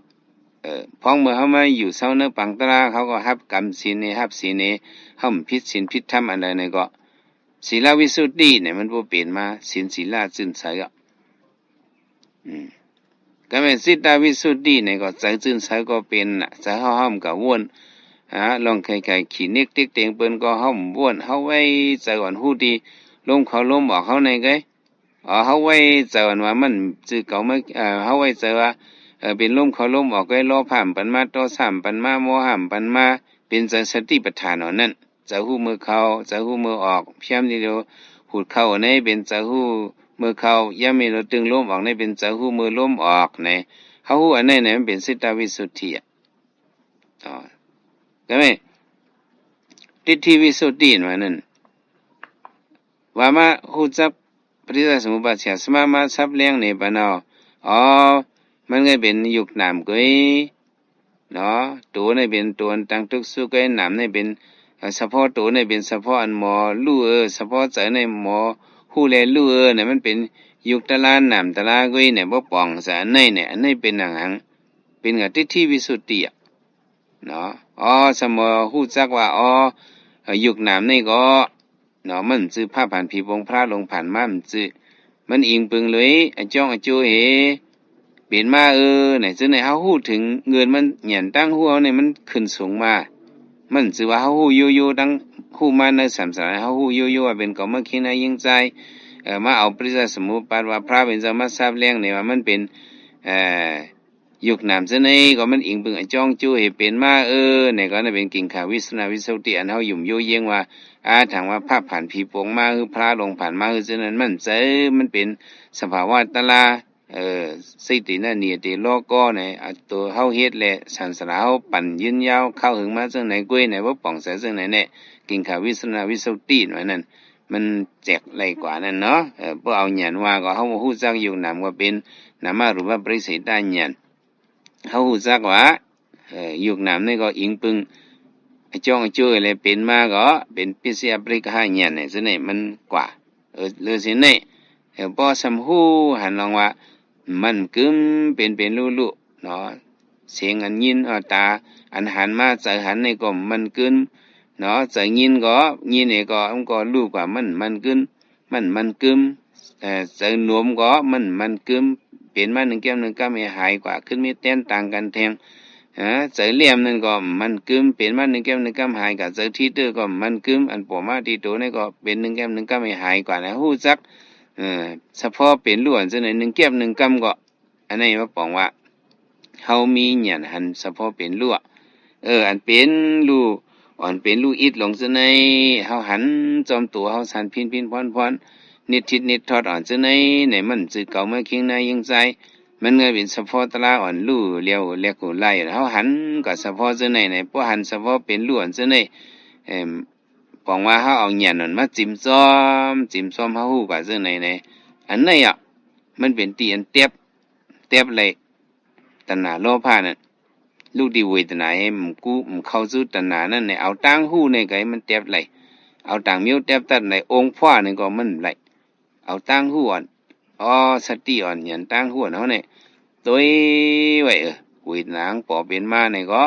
ເອີ ພອງເມື່ອເຮົາມາຢູ່ເຊົາໃນປາງຕຣາ ເຮົາກໍຮັບກຳສິນນີ້ ຮັບສິນນີ້ ເຮົາຜິດສິນຜິດທຳອັນໃດໃນກໍ ສີລະວິສຸດທິນີ້ມັນບໍ່ເປັນມາ ສິນສີລະຈືນໃສອະ ອືມ ກໍແມ່ນຈິດຕະວິສຸດທິນີ້ກໍໃຈຈືນໃສກໍເປັນນະ ໃຈເຮົາເຮົາມັນກໍວົນ ອາ ລອງໄຂໆ ຂີ້ເນັກຕິກເຕັງເພິ່ນກໍເຮົາມັນວົນ ເຮົາໄວ້ໃຈອ່ອນຮູ້ທີ່ລົມເຂົ້າລົມອອກເຮົາໃນໄກ ເຮົາໄວ້ໃຈອ່ອນວ່າມັນຈື່ເກົ່າມາ ເຮົາໄວ້ໃຈວ່າ ເປັນລົມເຂົ້າລົມອອກໄກ ໂລພະມັນປັນມາ ໂທສະມັນປັນມາ ໂມຫະມັນປັນມາ ເປັນໃຈສະຕິປະທານເທົ່ານັ້ນ ໃຈຮູ້ມື້ເຂົ້າ ໃຈຮູ້ມື້ອອກ ພຽງດຽວຮູດເຂົ້າໃນເປັນໃຈຮູ້ມື້ເຂົ້າ ຍາມນີ້ລະດຶງລົມອອກໃນເປັນໃຈຮູ້ມື້ລົມອອກໃນ ເຮົາຮູ້ອັນໃດໃນມັນເປັນຈິດຕະວິສຸດທິອະ ອໍ ກໍແມ່ນທິດຖິວິສຸດທິວ່ານັ້ນ ວ່າມາຮູ້ຈັກປະຕິດຈະສະມຸດປາດ ສະມາມາສັບແລງໃນປະເນາະ ອໍ ມັນກໍເປັນຍຸກນາມເກຍ ເນາະ ໂຕນີ້ເປັນໂຕອັນຕັ້ງທຸກສຸກ ນາມນີ້ເປັນ ເອີ ສະເພາະໂຕນີ້ເປັນສະເພາະອັນໝໍຮູ້ ເອີ ສະເພາະໃຈນີ້ໝໍຮູ້ແລະຮູ້ ເອີ ນີ້ມັນເປັນຍຸກຕະລານາມຕະລາເກຍ ນີ້ບໍ່ປ່ອງສະ ອັນນີ້ນີ້ ອັນນີ້ເປັນຫຍັງ ເປັນກະທິດຖິວິສຸດທິອະ ເນາະ ອໍ ສະໝໍຮູ້ຈັກວ່າ ອໍ ເອີ ຍຸກນາມນີ້ກໍ ເນາະ ມັນຈື່ພະຜ່ານຜີປົງພະລົງຜ່ານມາ ມັນຈື່ ມັນອີງປຶງເລີຍ ອາຈອງອາໂຈເຮ ເປັນມາ ເອີ ໃນ ຈະໃຫ້ເຮົາຮູ້ເຖິງເງິນມັນ ຍານຕາງຮູ້ເຮົານີ້ມັນຂຶ້ນສູງມາ ມັນຈື່ວ່າເຮົາຮູ້ຢູ່ໆ ຕັ້ງຮູ້ມາໃນສຳສາລະ ເຮົາຮູ້ຢູ່ໆ ວ່າເປັນກາມະເຄນນາຍິງຊາຍ ເອີ ມາເອົາປະຕິດຈະສະມຸດປາດ ວ່າພະເປັນເຈົ້າມາສາບແລງນີ້ວ່າມັນເປັນ ເອີ ຍຸກນາມເຊັ່ນໃດກໍມັນອີງເບິ່ງອາຈອງຈູໃຫ້ເປັນມາ ເອີ ໃນກໍນັ້ນເປັນກິງຄະວິສະນະວິສຸດທິ ອັນເຮົາຫຍຸ້ມໂຍເຢງວ່າ ອາ ຖ້າວ່າພະຜ່ານຜີປົງມາ ຫຼື ພະລົງຜ່ານມາ ຄືເຊັ່ນນັ້ນ ມັນໃຈ ມັນເປັນສະພາວະຕະລາ ເອີ ສະຕິນະນິຍະຕິໂລໂກ ໃນ ອາ ໂຕເຮົາເຮັດ ແລະ ສັນສະລາເຮົາປັ່ນຍືນຍາວ ຄາວເຖິງມາເຊິ່ງໃນກຸ້ຍ ໃນບໍ່ປ່ອງໃສເຊິ່ງໃນແນ່ ກິງຄະວິສະນະວິສຸດທິ ວ່ານັ້ນ. ມັນແຈກໄຫຼກວ່ານັ້ນເນາະ ເອີ ບໍ່ເອົາຫຍັງວ່າ ກໍເຮົາບໍ່ຮູ້ຈັກ ຍຸກນາມກໍເປັນນາມະຮູປະປະລິເສດຕະຍານ ເຮົາຮູ້ຈັກວ່າ ເອີ ຍຸກນາມນີ້ກໍອີງປຶງອາຈອງອາຈຸ ແລະ ເປັນມາກໍເປັນປິດສະຍະປະລິກະຫະຍານ ໃນເຊັ່ນນີ້ມັນກວ່າ ເອີ ຫຼືເຊັ່ນນີ້ ເອີ ບໍ່ສ່ຳຮູ້ຫັນລອງວ່າ ມັນກຶມເປັນເປັນຮູ້ໆເນາະ ສຽງອັນຍິນ ອາ ຕາອັນຫັນມາ ໃຈຫັນນີ້ກໍມັນກຶມເນາະ ໃຈຍິນກໍຍິນນີ້ກໍ ມັນກໍຮູ້ກວ່າມັນມັນກຶມ ມັນມັນກຶມ ເອີ ໃຈໜົມກໍມັນມັນກຶມ ເປັນມາໜຶ່ງແກ້ມໜຶ່ງກຳໃຫ້ຫາຍກວ່າ ຄືນມີແຕ່ນຕ່າງກັນແທງ ເອີ ໃຈແຫຼມນັ້ນກໍມັນກຶມ ເປັນມາໜຶ່ງແກ້ມໜຶ່ງກຳຫາຍກວ່າ ໃຈທີ່ເຕີກໍມັນກຶມ ອັນປົວມາທີ່ໂຕນີ້ກໍເປັນໜຶ່ງແກ້ມໜຶ່ງກຳໃຫ້ຫາຍກວ່ານະ ຮູ້ຈັກ ເອີ ສະເພາະເປັນຫຼວນຈັ່ງໃດ ໜຶ່ງແກ້ມໜຶ່ງກຳກໍ ອັນນີ້ມາປອງວ່າ ເຮົາມີຍານຫັນສະເພາະເປັນຫຼວນ ເອີ ອັນເປັນຫຼວນ ອັນເປັນຫຼວນອິດລົງເຊັ່ນໃດ ເຮົາຫັນຈອມໂຕເຮົາສັນພິນພິນພອນພອນ ນິດທິດນິດທອດອ່ອນເຊັ່ນໃດ ໃນມັນຈື່ເກົ່າມາຄີງນາຍິງຊາຍ ມັນກໍເປັນສະເພາະຕະລາອ່ອນຫຼູ່ຫຼຽວແລກໂກໄລ ເຮົາຫັນກໍສະເພາະເຊັ່ນໃດ ໃນບໍ່ຫັນສະເພາະເປັນຫຼວນເຊັ່ນໃດ ເອີ ປອງວ່າເຮົາເອົາຍານນັ້ນມາຈິມຊອມ ຈິມຊອມເຮົາຮູ້ກວ່າເຊັ່ນໃດໃນ ອັນໃດອະ ມັນເປັນທີ່ອັນແຕບ ແຕບໄຫຼ ຕັນຫາໂລພະນັ້ນ ລູກທີ່ເວທະນາໃຫ້ມັນກູ້ ມັນເຂົ້າສູ່ຕັນຫານັ້ນໃນ ເອົາຕ່າງຮູ້ໃນໄກມັນແຕບໄຫຼ ເອົາຕ່າງມີວແຕບຕັດໃນ ອົງພວານີ້ກໍມັນໄຫຼ ເອົາຕ່າງຮູ້ອ່ອນ ອໍ ສະຕິອ່ອນ ຍານຕ່າງຮູ້ອ່ອນເຮົານີ້ ໂຕຍໄວ້ ເອີ ເວທະນາປອເປັນມານີ້ກໍ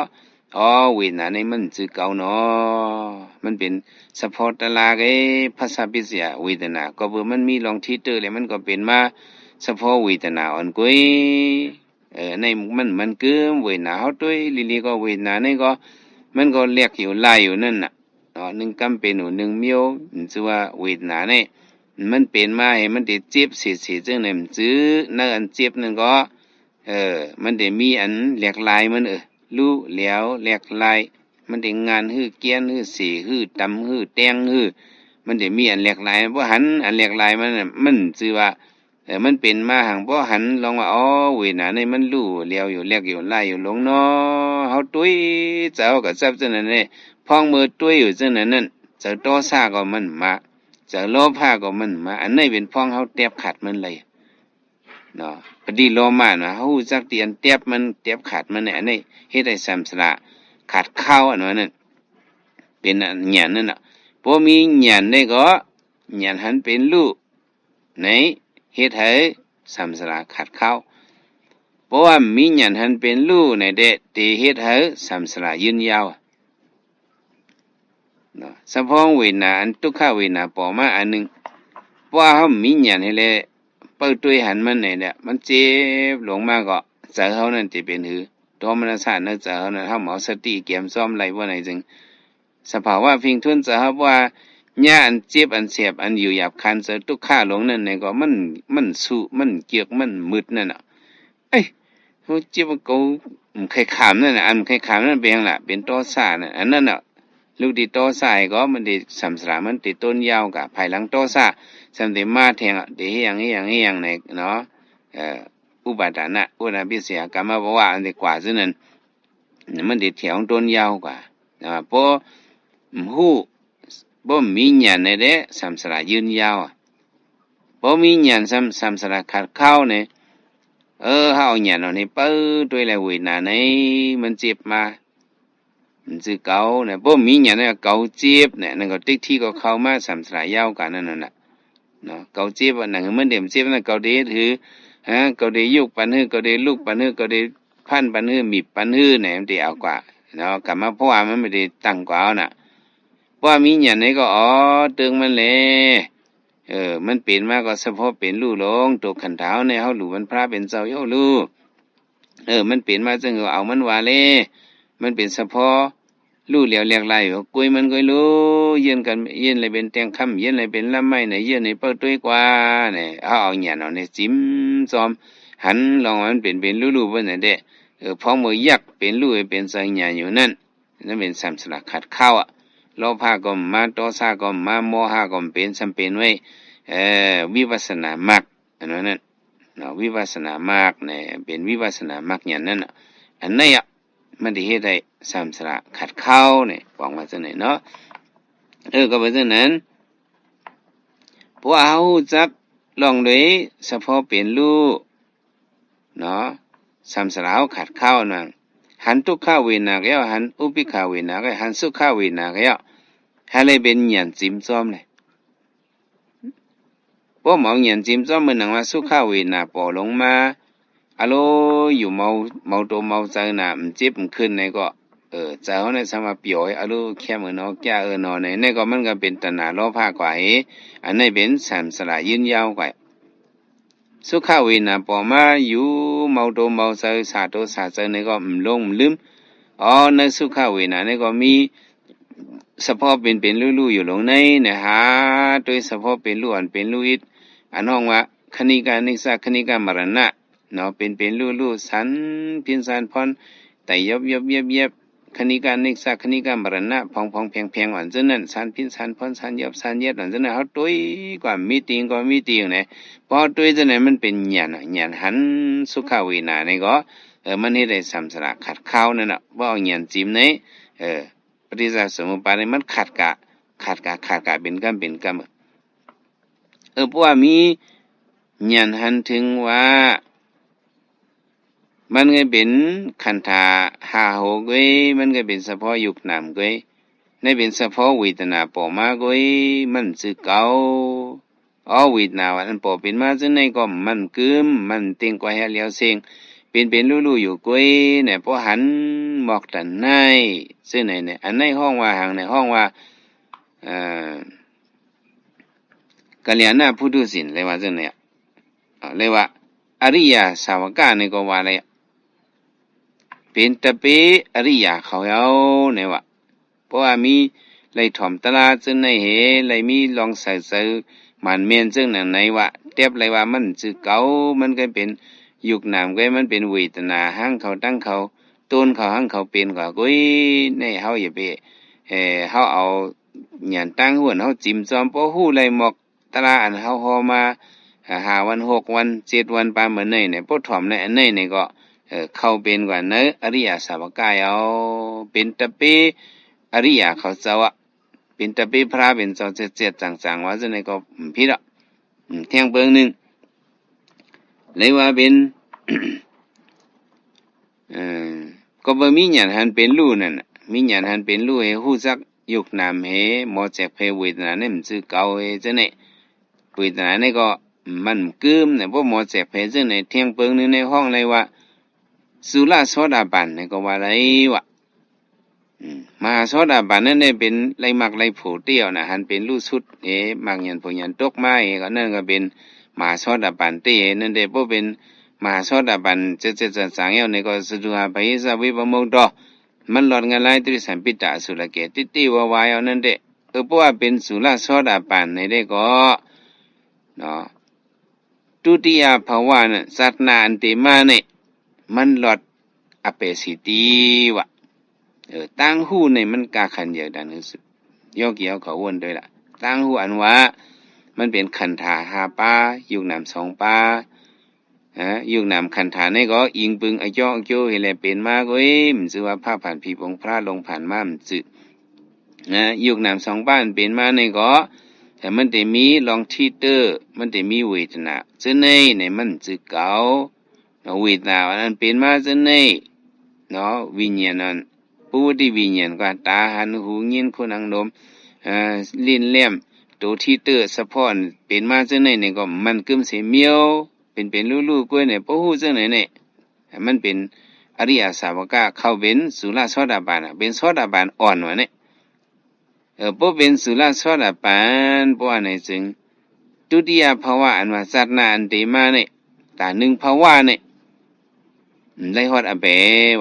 ອໍ ເວທະນານີ້ມັນຈື່ເກົ່າເນາະ ມັນເປັນສະເພາະຕະລາກເອ ພັດສະປິດສະຍາເວທະນາ ກໍເພາະມັນມີລອງທີເຕີ ແລ້ວມັນກໍເປັນມາສະເພາະເວທະນາອ່ອນກຸ້ຍ ເອີ ໃນມັນ ມັນຄືເວທະນາ ເຮົາໂຕຍລີໆ ກໍເວທະນານີ້ກໍ ມັນກໍແລກຢູ່ຫຼາຍຢູ່ນັ້ນນະ ເນາະ ໜຶ່ງກຳເປັນໜູໜຶ່ງມຽວ ມັນຊື່ວ່າເວທະນານີ້ ມັນເປັນມາໃຫ້ມັນໄດ້ເຈັບເສຍໆ ຈັ່ງໃດມັນຈື່ ໃນອັນເຈັບນັ້ນກໍ ເອີ ມັນໄດ້ມີອັນແຫຼກຫຼາຍມັນ ເອີ ຫຼູ່ແຫຼວແຫຼກຫຼາຍ ມັນໄດ້ງານຮື ກຽນຮື ເສຮື ຕຳຮື ແຕ່ງຮື ມັນໄດ້ມີອັນແຫຼກຫຼາຍ ບໍ່ຫັນອັນແຫຼກຫຼາຍມັນ ມັນຊື່ວ່າ ເອີ ມັນເປັນມາຫັ້ນ ບໍ່ຫັນລອງວ່າ ອໍ ເວທະນານີ້ມັນຫຼູ່ແຫຼວຢູ່ ແຫຼກຢູ່ ຫຼາຍຢູ່ ຫຼົງເນາະ ເຮົາຕຸ້ຍ ໃຈເຮົາກໍຈັບຈັ່ງນັ້ນເດ້ ພອງເມື່ອຕຸ້ຍຢູ່ຈັ່ງນັ້ນນັ້ນ ໃຈໂທສະກໍມັນມາ ໃຈໂລພະກໍມັນມາ ອັນນີ້ເປັນພອງເຮົາແຕບຂາດມັນເລີຍ ເນາະ ປະຕິໂລມມານະ ເຮົາຮູ້ຈັກທີ່ອັນແຕບມັນ ແຕບຂາດມັນນີ້ ອັນນີ້ເຮັດໃຫ້ສຳສະລະ ຂາດຂ່າວ ອັນວ່ານັ້ນ ເປັນອັນຍານນັ້ນນະ. ບໍ່ມີຍານໄດ້ກໍ ຍານຫັນເປັນຮູ້ ໃນເຮັດໃຫ້ສຳສາລາຂາດຂ່າວ. ເພາະວ່າມີຍານຫັນເປັນຮູ້ໃນແດ່ ທີ່ເຮັດໃຫ້ສຳສາລາຍືນຍາວເນາະ. ສະພາວະເວທະນາ ອັນທຸກຂະເວທະນາເປີດມາອັນໜຶ່ງ ເພາະວ່າເຮົາມີຍານໃຫ້ແລ ເປີດຕົວໃຫ້ຫັນມັນໃນແຫຼະ ມັນເຈັບລົງມາກໍ ໃຈເຮົານັ້ນຈະເປັນຫື ໂທມະນັດສະໃນໃຈເຮົານັ້ນ ເຮົາມາເອົາສະຕິກຽມຊ້ອມໄລ່ບໍ່ໃນ ຈຶ່ງ ສະພາວະເພງທົນຈະຮັບວ່າ ຍາອັນເຈັບອັນແສບອັນຢູ່ຫຍາບຄານໃຈທຸກຂະລົງນັ້ນແຫຼະ ກໍມັນ ມັນຊຸ ມັນເຈືອກ ມັນມືດນັ້ນນະ. ເອີຍ ເຮົາເຈັບມັນກໍ ອືມ ໄຂ້ຂາມນັ້ນນະ ອັນໄຂ້ຂາມນັ້ນເປັນຫຍັງລະ? ເປັນໂທສະນະ ອັນນັ້ນນະ ລູກທີ່ໂທສະໃຫ້ກໍມັນໄດ້ສຳສາລາ ມັນໄດ້ຕົ້ນຍາວກະ ພາຍຫຼັງໂທສະ ສ່ຳໄດ້ມາແທງ ໄດ້ເຮັດຫຍັງ ເຮັດຫຍັງ ເຮັດຫຍັງໃນເນາະ ເອີ ອຸປາທານະ ອຸປາທານະ ອະວິຊຊາ ກຳມະພະວະ ອັນໄດ້ກວ່າຊື່ນັ້ນ ມັນໄດ້ແຖວຕົ້ນຍາວກວ່າ ແຕ່ວ່າພໍຮູ້ ບໍ່ມີຍານໃດແດ່ ສຳສາລາຍືນຍາວ ບໍ່ມີຍານ ສຳ ສຳສາລາຂາດຂ່າວນີ້ ເອີ ເຮົາເອົາຍານເອົານີ້ເປີດຕົວແລ້ວເວທະນາໃນມັນເຈັບມາ ມັນຄືເກົານະ ບໍ່ມີຍານໃດເກົາເຈັບນະ ນັ້ນກໍຕິດຖິກໍເຂົ້າມາ ສຳສາລາຍາວກວ່ານັ້ນນະ. ເນາະ ເກົາເຈັບວ່າໜັງມັນເດັມເຈັບນະ ເກົາເດດຫື ຮະ ເກົາເດຍຸກປັນຫື ເກົາເດລຸກປັນຫື ເກົາເດພັນປັນຫື ມີບປັນຫືແນ ມັນເດເອົາກວ່າເນາະ ກຳມະພະວະ ມັນບໍ່ໄດ້ຕັ້ງກວ່າເອົານະ ເພາະວ່າມີຍານໃດກໍ ອໍ ເຕີງມັນແລ ເອີ ມັນເປັນມາກໍສະເພາະເປັນຮູ້ລົງ ໂຕຂັນທາເຮົາໃນເຮົາຮູ້ມັນພະເປັນເຈົ້າເຮົາຮູ້ ເອີ ມັນເປັນມາຈັ່ງ ເອົາມັນວ່າແລ ມັນເປັນສະເພາະ ຮູ້ແລ້ວແຫຼກຫຼາຍ ກໍກຸຍມັນກໍຮູ້ ເຢັນກັນ ເຢັນແລ້ວເປັນແຕ່ງຄຳ ເຢັນແລ້ວເປັນລຳໄມ້ນະ ເຢັນໃຫ້ເປີດຕົວກວ່ານະ ເຮົາເອົາຍານເອົາໃນຈິ້ມຈອມ ຫັນລອງວ່າມັນເປັນ ເປັນຮູ້ໆ ເປັນຈັ່ງໃດ ເອີ ພອງເມື່ອຢາກເປັນຮູ້ໃຫ້ເປັນສັກຍານຢູ່ນັ້ນ ນັ້ນເປັນສຳສາລາຂາດຂ່າວອະ ໂລພະກໍມາ ໂທສະກໍມາ ໂມຫະກໍເປັນ ສ່ຳເປັນໄວ້ ເອີ ວິປັດສະນາມັກ ອັນນັ້ນນະ ເນາະ ວິປັດສະນາມັກນີ້ ເປັນວິປັດສະນາມັກຍານນັ້ນນະ ອັນໃດອະ ມັນໄດ້ເຮັດໃຫ້ສຳສາລາຂາດຂ່າວນີ້ ບອກວ່າຈັ່ງໃດເນາະ ເອີ ກໍເປັນຈັ່ງນັ້ນ ເພາະວ່າເຮົາຮູ້ຈັກລ່ອງໂດຍສະເພາະເປັນຮູ້ເນາະ ສຳສາລາເຮົາຂາດຂ່າວນັ້ນ ຫັນທຸກຂະເວທະນາແລ້ວ ຫັນອຸເບກຂາເວທະນາແລ້ວ ຫັນສຸຂະເວທະນາແລ້ວ ຫາໄດ້ເປັນຍານຈິ້ມຈອມເລີຍ ພໍເອົາຍານຈິ້ມຈອມ ເໝືອນໜັງວ່າສຸຂະເວທະນາພໍລົງມາ ອາໂລ ຢູ່ເມົາ ເມົາໂຕເມົາໃຈນະ ມັນເຈັບມັນຂຶ້ນໃນກໍ ເອີ ໃຈເຮົາໃນສາມາດປ່ອຍ ອາໂລ ແຄມເອີໜໍ ແກ້ເອີໜໍໃນ ໃນກໍມັນກໍເປັນຕັນຫາໂລພະກວ່າເອ ອັນໃດເປັນສຳສາລາຍືນຍາວກວ່າ ສຸຂະເວທະນາພໍມາຢູ່ເມົາໂຕເມົາໃຈ ສາໂຕສາໃຈໃນກໍມັນຫຼົງມັນລືມ ອໍ ໃນສຸຂະເວທະນາໃນກໍມີ ສະເພາະເປັນເປັນຮູ້ໆຢູ່ລົງໃນນະ ຫາໂດຍສະເພາະເປັນຮູ້ອັນເປັນຮູ້ອີກ ອັນຮ້ອງວ່າຄະນິການິດສະ ຄະນິກາມະລະນະເນາະ ເປັນເປັນຮູ້ໆ ສັນພິນສັນຜ່ອນ ໄຕຢອບໆ ແຢບໆ ຄະນິການິດສະ ຄະນິກາມະລະນະ ຜ່ອງໆ ແພງໆ ອັນເຊັ່ນນັ້ນ ສັນພິນສັນຜ່ອນ ສັນຢອບສັນແຢບ ອັນເຊັ່ນນັ້ນ ເຮົາຕຸ້ຍກວ່າມີຕີງກໍມີຕີງນະ ພໍເຮົາຕຸ້ຍຈັ່ງໃດມັນເປັນຍານ ຍານຫັນສຸຂະເວທະນາໃນກໍ ເອີ ມັນເຮັດໃຫ້ສຳສາລາຂາດຂ່າວນັ້ນນະ ບໍ່ເອົາຍານຈິ້ມໃນ ເອີ ປະຕິດສະສົມມຸດປາດນີ້ ມັນຂາດກະ ຂາດກະ ຂາດກະເປັນກຳເປັນກຳ ເອີ ເພາະວ່າມີຍານຫັນເຖິງວ່າ ມັນກໍເປັນຂັນທະຫ້າຫົກເວີຍ ມັນກໍເປັນສະເພາະຮູບນາມເວີຍ ໃນເປັນສະເພາະເວທະນາເຂົ້າມາເວີຍ ມັນຄືເກົ່າ ອໍ ເວທະນາອັນເປັນມາຈັ່ງໃດກໍມັນກຶມ ມັນເຕັງກວ່າແຮດຫຼຽວເສັງ ເປັນເປັນຮູ້ໆຢູ່ເວີຍ ແນ ພໍຫັນໝອກຕັນໃນຈັ່ງໃດ ອັນໃດຮ້ອງວ່າຫຍັງ ແນ ຮ້ອງວ່າ ເອີ ກັນຍານະປຸຖຸສິນ ເລີຍວ່າຈັ່ງໃດ ເອີ ເລີຍວ່າອະລິຍະສາວະກະນີ້ກໍວ່າໄດ້ ເປັນຕະເປະອະລິຍະເຂົາເຈົ້າ ແນວ່າ ເພາະວ່າມີໄດ້ຖ່ອມຕະຫຼາດເຊິ່ງໃນເຫ ໄດ້ມີລອງໃສ່ໃຈໝັ້ນແມ່ນເຊິ່ງນັ້ນໃນວ່າ ແຕ່ບໄດ້ວ່າມັນຊື່ເກົ່າ ມັນກໍເປັນຍຸກນາມ ກໍມັນເປັນເວທະນາ ຮັງເຂົາຕັ້ງເຂົາ ຕົນເຂົາ ຮັງເຂົາເປັນເຂົາ ໂອ້ຍ ໃນເຮົາຢ່າໄປ ເອີ ເຮົາເອົາຫຍັງຕັ້ງຫວນ ເຮົາຈິ້ມຈອມ ພໍຮູ້ໄດ້ໝອກ ຕະລາອັນເຮົາຫໍ່ມາ ຫ້າວັນ ຫົກວັນ ເຈັດວັນ ປານມື້ໃດນີ້ ບໍ່ຖ່ອມໃນອັນໃດນີ້ກໍ ເອີ ເຂົ້າເປັນກວ່າໃນອະລິຍະສາວະກະເອົາ ເປັນຕະເປະອະລິຍະເຂົາເຈົ້າອະ ເປັນຕະເປະພະເປັນເຈົ້າແຈດໆ ຈັ່ງໆ ວ່າຈັ່ງໃດກໍຜິດອະ ອືມ ແທ່ງເບິ່ງໜຶ່ງ ເລີຍວ່າເປັນ ເອີ ກໍບໍ່ມີຫຍັງຫັ້ນເປັນຮູ້ນັ້ນນະ ມີຍານຫັນເປັນຮູ້ ໃຫ້ຮູ້ຈັກ ຍຸກນາມເຮ ໝໍແຈກແພເວທະນານີ້ມັນຈື່ເກົ່າເຮ ຈັ່ງນີ້ ເວທະນານີ້ກໍມັນກຶມນະ ບໍ່ໝໍແຈກແພ ຈັ່ງນີ້ ທຽງເປີງໜຶ່ງໃນຫ້ອງໄດ້ວ່າ ສຸລະໂສດາບັນນີ້ກໍວ່າໄດ້ວະ. ອືມ ມະຫາໂສດາບັນນັ້ນໄດ້ເປັນໄລມັກໄລຜົນຕຽວນະ ຫັນເປັນຮູ້ຊຸດເອ ມັກຍານຜົນຍານຕົກມາເອ ກໍນັ້ນກໍເປັນມະຫາໂສດາບັນເຕ ນັ້ນເດ້ ບໍ່ເປັນມະຫາໂສດາບັນເຈັດເຈັດສັງໆ ແລ້ວນີ້ກໍ ສະຕຸຫາ ປະຫິສະ ວິປະໂມກຕະ ມັນລອດງາຍຫຼາຍ ຕິລິສານ ປິດຕາ ອະສຸລະເກ ຕິຕິວາວາຍເອົານັ້ນເດ້. ເອີ ເພາະວ່າເປັນສຸລະໂສດາບັນໃນເດ້ກໍເນາະ ທຸຕິຍະພາວະນັ້ນ ຊາດໜ້າອັນເຕມານີ້ ມັນລອດອະເປສີຕິວະ. ເອີ ຕາງຮູ້ນີ້ມັນກາຂັນໃຫຍ່ດັງທີ່ສຸດ ໂຍກີເຮົາເຂົ້າວົນດ້ວຍລະ ຕາງຮູ້ອັນວ່າ ມັນເປັນຂັນທາຫ້າປາ ຍຸກນາມສອງປາ ອາ ຍຸກນາມຂັນທານີ້ກໍອີງປຶງອະຈໍອະໂຈເຮັດແລ້ວເປັນມາ ກໍເອີ ມັນຊື່ວ່າພາກຜັນຜີຜົງພະລົງຜ່ານມາ ມັນຊື່ ນະ ຍຸກນາມສອງປານເປັນມານີ້ກໍ ແຕ່ມັນໄດ້ມີລອງທີເຕີ ມັນໄດ້ມີເວທະນາ ເຊິ່ງໃນ ໃນມັນຊື່ເກົ່າ ເນາະ ເວທະນາອັນເປັນມາເຊິ່ງໃນເນາະ ວິນຍານນັ້ນ ປະວັດຕິວິນຍານກວ່າ ຕາຫັນ ຫູຍິນ ຂົນ ໜັງ ລົມ ເອີ ລີ້ນ ແຫຼ້ມ ໂຕທີເຕີ ສະເພາະເປັນມາເຊິ່ງໃນນີ້ກໍ ມັນກຶມເສມຽວ ເປັນເປັນຮູ້ໆ ກ້ວຍນີ້ ບໍ່ຮູ້ເຊິ່ງໃນນີ້ ມັນເປັນອະລິຍະສາວະກະ ເຂົ້າເປັນສຸລະໂສດາບັນ ເປັນໂສດາບັນອ່ອນວ່ານີ້. ເອີ ບໍ່ເປັນສຸລະໂສດາບັນ ເພາະວ່າໃນເຊິ່ງ ທຸຕິຍະພາວະ ອັນວ່າຊາດໜ້າອັນເຕມານີ້ ຕາໜຶ່ງພາວະນີ້ ໄດ້ຮອດອະເປ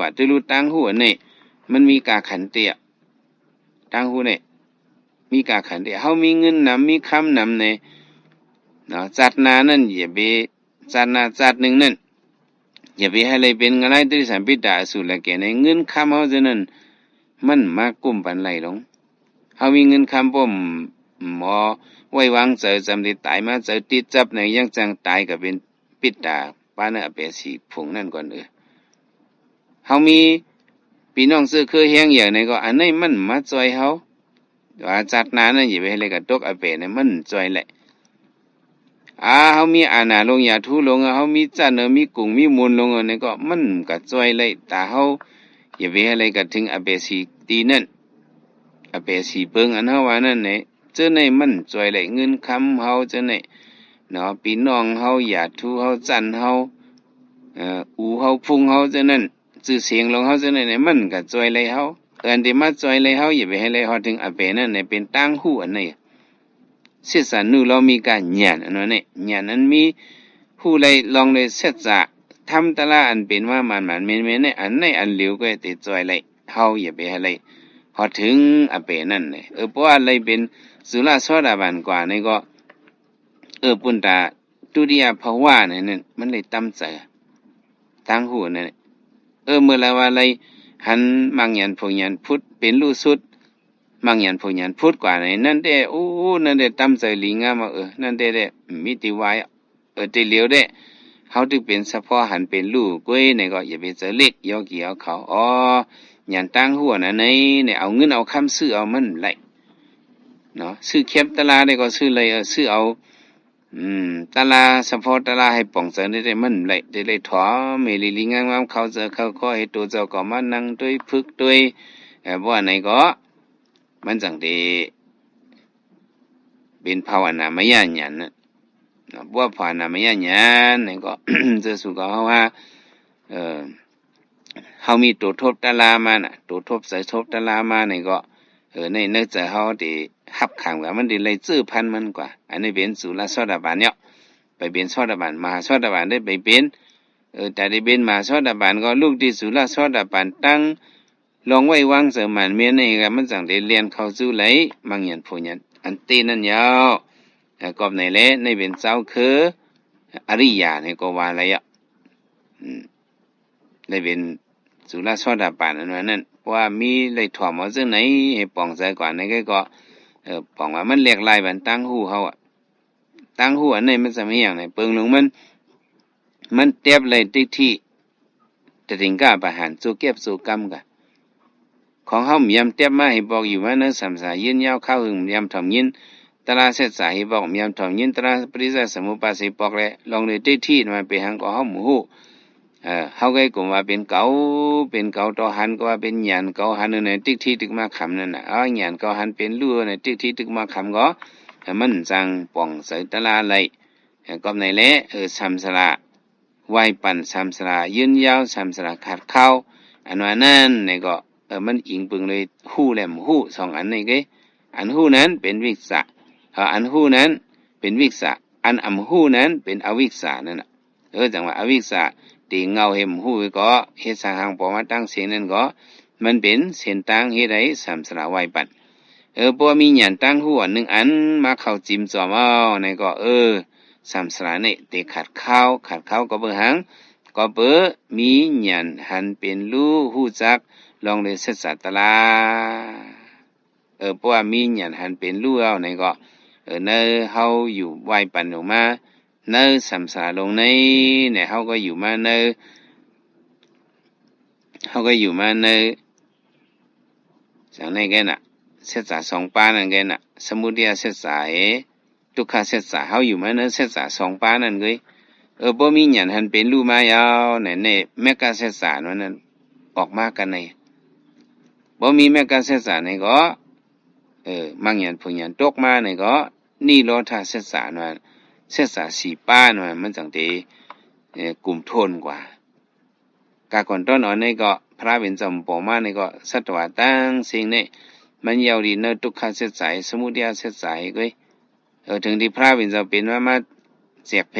ວ່າ ຕຸລຸຕາງຮູ້ອັນນີ້ ມັນມີກາຂັນເຕ ຕາງຮູ້ນີ້ ມີກາຂັນເຕ ເຮົາມີເງິນນຳ ມີຄຳນຳໃນເນາະ ຊາດໜ້ານັ້ນ ຢ່າໄປ ຊາດໜ້າຊາດໜຶ່ງນັ້ນ ຢ່າໄປໃຫ້ໄດ້ເປັນງາລາຍ ຕິລິສານ ປິດຕາ ອະສຸລະເກ ໃນເງິນຄຳເຮົາເທົ່ານັ້ນ ມັນມາກຸມປັນໄຫຼລົງ. ເຮົາມີເງິນຄຳບໍ່ໝໍໄວ້ວາງໃຈ ຈຳໄດ້ຕາຍມາໃຈຕິດຈັບໃນ ຍັງຈັ່ງຕາຍກໍເປັນປິດຕາ ປານອະເປສີຜົງນັ້ນກ່ອນເອີ. ເຮົາມີພີ່ນ້ອງເຊື້ອເຄືອແຮງໃຫຍ່ໃນກໍ ອັນໃນມັນມາຊ່ອຍເຮົາ ວ່າຊາດໜ້ານັ້ນຢ່າໄປໃຫ້ໄດ້ກະຕົກອະເປໃນ ມັນຊ່ອຍໄດ້. ອາ ເຮົາມີອານາລົງ ຢາດຮູ້ລົງ ເຮົາມີຈັນເອີ ມີກຸງ ມີມູນລົງ ອັນນີ້ກໍມັນກະຊ່ອຍໄດ້ ຕາເຮົາຢ່າໄປໃຫ້ໄດ້ກະເຖິງອະເປສີຕີນັ້ນ ອະເປສີເບິ່ງອັນເຮົາວ່ານັ້ນແຫຼະ ເຈົ້າໃນມັນຊ່ອຍໄດ້ ເງິນຄຳເຮົາເຈົ້າໃນເນາະ ພີ່ນ້ອງເຮົາ ຍາດຮູ້ເຮົາ ຈັນເຮົາ ເອີ ອູເຮົາ ພຸງເຮົາເຈົ້ານັ້ນ ຊື່ສຽງຂອງເຮົາເຈົ້າໃນ ມັນກະຊ່ອຍໄດ້ເຮົາ ອັນທີ່ມາຊ່ອຍໄດ້ເຮົາ ຢ່າໄປໃຫ້ໄດ້ຮອດເຖິງອະເປນັ້ນ ໃນເປັນຕາງຮູ້ອັນນີ້ ເສດສານຸໂລມມິກະຍານ ອັນນັ້ນແຫຼະ ຍານອັນມີຮູ້ໄດ້ລອງໄດ້ເສດສາທຳຕະລາ ອັນເປັນມາໝານໆແມ່ນໆ ໃນອັນໃນອັນຫຼຽວກໍໄດ້ຊ່ອຍໄດ້ເຮົາ ຢ່າໄປໃຫ້ໄດ້ຮອດເຖິງອະເປນັ້ນເນາະ. ເອີ ເພາະວ່າໄດ້ເປັນສຸລະໂສດາບັນກວ່ານີ້ກໍ ເອີ ປຸນຕາ ທຸຕິຍະພາວະນັ້ນ ມັນໄດ້ຕາມໃຈ ຕາງຮູ້ນັ້ນແຫຼະ. ເອີ ເມື່ອລະວ່າໄດ້ຫັນມັກຍານຜົນຍານຜຸດ ເປັນຮູ້ຊຸດ ມັກຍານຜົນຍານຜຸດກວ່າໃນນັ້ນແດ່ ໂອ້ ນັ້ນແດ່ ຕາມໃຈດີງາມ ເອີ ນັ້ນແດ່ແດ່ ມີແຕ່ວ່າ ເອີ ແຕ່ຫຼຽວແດ່ ເຮົາຖືກເປັນສະເພາະຫັນເປັນຮູ້ກ້ວຍໃນກໍ ຢ່າໄປໃຈເລັກ ໂຍກີເຮົາເຂົ້າ ອໍ ຍານຕາງຮູ້ນັ້ນໃນ ໃນເອົາເງິນເອົາຄຳຊື້ເອົາມັນໄດ້ເນາະ ຊື້ເຂັມຕະລາໄດ້ກໍຊື້ໄດ້ ເອີ ຊື້ເອົາ ອືມ ຕະລາ ສະເພາະຕະລາໃຫ້ປ່ອງໃຈໄດ້ ມັນໄດ້ ໄດ້ໄດ້ຖອມໃຫ້ດີໆງາມໆ ເຂົ້າໃຈເຂົ້າຄໍ ໃຫ້ໂຕເຈົ້າກໍມານັ່ງໂດຍ ຝຶກໂດຍ ເອີ ບໍ່ອັນໃດກໍ ມັນຈັ່ງໄດ້ເປັນພາວະນາມະຍະຍານນະ ເນາະ ບໍ່ພາວະນາມະຍະຍານນັ້ນກໍ ເຈົ້າສູ່ກໍເຮົາວ່າ ເອີ ເຮົາມີໂຕທົບຕະລາມານະ ໂຕທົບໃຈທົບຕະລາມານີ້ກໍ ເອີ ໃນ ໃນໃຈເຮົາໄດ້ຮັບຂັງວ່າ ມັນໄດ້ໄລ່ຈື່ພັນມັນກວ່າ ອັນນີ້ເປັນສຸລະໂສດາບັນເນາະ ໄປເປັນໂສດາບັນ ມະຫາໂສດາບັນໄດ້ໄປເປັນ ເອີ ແຕ່ໄດ້ເປັນມະຫາໂສດາບັນກໍລຸກທີ່ສຸລະໂສດາບັນ ຕັ້ງລອງໄວ້ວາງໃຈໝັ້ນແມ່ນໃນ ມັນຈັ່ງໄດ້ແລ່ນເຂົ້າສູ່ໄດ້ມັກຍານຜົນຍານ ອັນເຕນັ້ນຍາວ ເອີ ກອບໃນແລະ ໃນເປັນເຈົ້າຄືອະລິຍະໃນກໍວ່າໄດ້ອະ ອືມ ໄດ້ເປັນສຸລະໂສດາບັນອັນວ່ານັ້ນ ເພາະວ່າມີໄດ້ຖອມເອົາຈັ່ງໃດໃຫ້ປ່ອງໃຈກວ່າໃນກໍ ເອີ ປ່ອງວ່າມັນແຫຼກຫຼາຍບັນຕາງຮູ້ເຮົາອະ ຕາງຮູ້ອັນໃດມັນຈະມີຫຍັງໃນເບິ່ງລົງມັນ ມັນແຕບໄລ່ຕິດທິ ຕະຕິງກະປະຫານ ໂຈແກັບໂຈກຳກະ ຂອງເຮົາບໍ່ຍາມແຕບມາໃຫ້ບອກຢູ່ມາໃນສຳສາ ຍືນຍາວຄາວຫຶງ ບໍ່ຍາມຖອມຍິນ ຕະລາເສດສາໃຫ້ບອກ ບໍ່ຍາມຖອມຍິນ ຕະລາປະຕິສສະມຸບປາດໃຫ້ບອກແລະ ລອງໂດຍຕິດທິມາເປັນຫຍັງກໍເຮົາບໍ່ຮູ້ ເອີ ເຮົາກໍກຸມວ່າເປັນເກົາ ເປັນເກົາຕໍ່ຫັນ ກໍວ່າເປັນຍານເກົາຫັນນັ້ນນະ ທິດຖິຕຶກມາຄຳນັ້ນນະ ເອົາຍານເກົາຫັນເປັນຮູ້ນະ ທິດຖິຕຶກມາຄຳກໍ ມັນຈັ່ງປ່ອງໃສຕະຫຼາໄຫຼ ເອີ ກໍນັ້ນແຫຼະ ເອີ ສຳສະຫຼາ ວາຍປັນ ສຳສະຫຼາຍືນຍາວ ສຳສະຫຼາຂາດຄາວ ອັນວ່ານັ້ນນີ້ກໍ ເອີ ມັນອີງເບິ່ງໂດຍຮູ້ແລະບໍ່ຮູ້ ສອງອັນນີ້ເດ້ ອັນຮູ້ນັ້ນເປັນວິກສະ ເອີ ອັນຮູ້ນັ້ນເປັນວິກສະ ອັນອຳຮູ້ນັ້ນເປັນອະວິກສານັ້ນນະ ເອີ ຈັ່ງວ່າອະວິກສາຕີເຫງົ້າໃຫ້ບໍ່ຮູ້ກໍເຮັດສະຫາງປອມມາຕັ້ງເສງນັ້ນກໍ ມັນເປັນເສັ້ນທາງເຮັດໃຫ້ສຳສະຫຼາວາຍປັນ ເອີ ເພາະວ່າມີຍານຕາງຮູ້ອັນໜຶ່ງອັນມາເຂົ້າຈິ້ມຈອມເອົາ ນັ້ນກໍ ເອີ ສຳສະຫຼານີ້ເຕຂາດຄາວ ຂາດຄາວກໍເບີຫຍັງ ກໍເບີມີຍານຫັນເປັນຮູ້ ຮູ້ຈັກລ່ອງເລີຍສັດຈະຕະລາ ເອີ ເພາະວ່າມີຍານຫັນເປັນຮູ້ແລ້ວ ນັ້ນກໍ ເອີ ໃນເຮົາຢູ່ວາຍປັນລົງມາ ໃນສຳສະຫຼາລົງໃນ ໃນເຮົາກໍຢູ່ມາໃນ ເຮົາກໍຢູ່ມາໃນ ຈັ່ງໃດແກ່ນະ ສັດຈະສອງປານັ້ນແກ່ນະ ສະມຸດທະຍະສັດຈະ ເອ ທຸກຂະສັດຈະ ເຮົາຢູ່ມາໃນສັດຈະສອງປານັ້ນເລີຍ ເອີ ບໍ່ມີຍານຫັນເປັນຮູ້ມາຍາວ ໃນ ໃນມັກກະສັດຈະນັ້ນ ອອກມາກັນໃນ ບໍ່ມີມັກກະສັດຈະໃນກໍ ເອີ ມັກຍານຜົນຍານຕົກມາໃນກໍ ນິໂຣທະສັດຈະນັ້ນ ສັດຈະສີ່ປານັ້ນ ມັນຈັ່ງເຕ ເອີ ກຸມໂທນກວ່າ ກາກ່ອນຕ້ອນອ່ອນນີ້ກໍ ພະເປັນເຈົ້າບໍ່ມານີ້ກໍ ສັດຕະວາຕ່າງສິ່ງນີ້ ມັນເຍົາດີໃນທຸກຂະເສດໃສ ສະມຸດທະຍະເສດໃສເວີຍ ເອີ ເຖິງທີ່ພະເປັນເຈົ້າເປັນມາ ມາແຈກເພ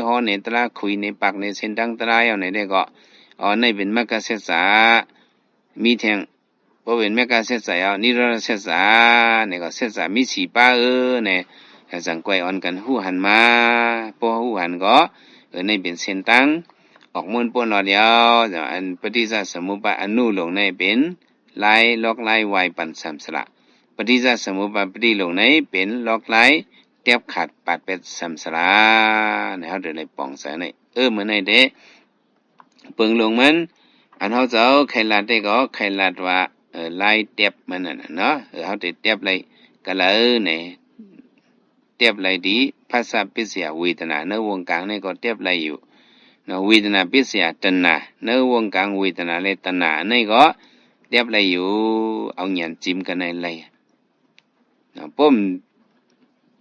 ຫໍເນຕະລາ ຂຸຍເນປາກເນເສັ້ນທາງຕະລາຍເອົາໃນໄດ້ກໍ ເອົາໃນເປັນມັກກະເສດສາ ມີແທ່ງ ບໍ່ເປັນມັກກະເສດໃສ ເອົານິໂຣທະເສດສາ ນີ້ກໍເສດສາມີສີ່ປາເອີ ແນ່ ຈັ່ງກວຍອ່ອນກັນຮູ້ຫັນມາ ພໍຮູ້ຫັນກໍ ເອີ ໃນເປັນເສັ້ນທາງ ອອກມົ້ນປົ້ນລອດຍາວ ອັນປະຕິດຈະສະມຸບປາດອະນຸລົງໃນເປັນລາຍ ລອກລາຍວາຍປັນສຳສະຫຼາ ປະຕິດຈະສະມຸບປາດປະຕິລົງໃນເປັນລອກລາຍແຕບຂາດປາດແປດສຳສະຫຼາ ໃນເຮົາໄດ້ປອງໃສ່ໃນ ເອີ ມື້ໃນເດ້ ເບິ່ງລົງມັນ ອັນເຮົາເຈົ້າໄຄລາດໄດ້ກໍໄຄລາດວ່າ ເອີ ລາຍແຕບມັນນັ້ນນະເນາະ ເອີ ເຮົາໄດ້ແຕບໄລ່ກະເລີຍແນ່ ແຕບໄລ່ດີ ພາສາປິດສະຍາເວທະນາ ໃນວົງກາງນີ້ກໍແຕບໄລ່ຢູ່ເນາະ ເວທະນາປິດສະຍາຕັນຫາ ໃນວົງກາງເວທະນາ ແລະ ຕັນຫານີ້ກໍແຕບໄລ່ຢູ່ ເອົາຍານຈິ້ມກັນໃນໄລ່ ນະ ປ້ມ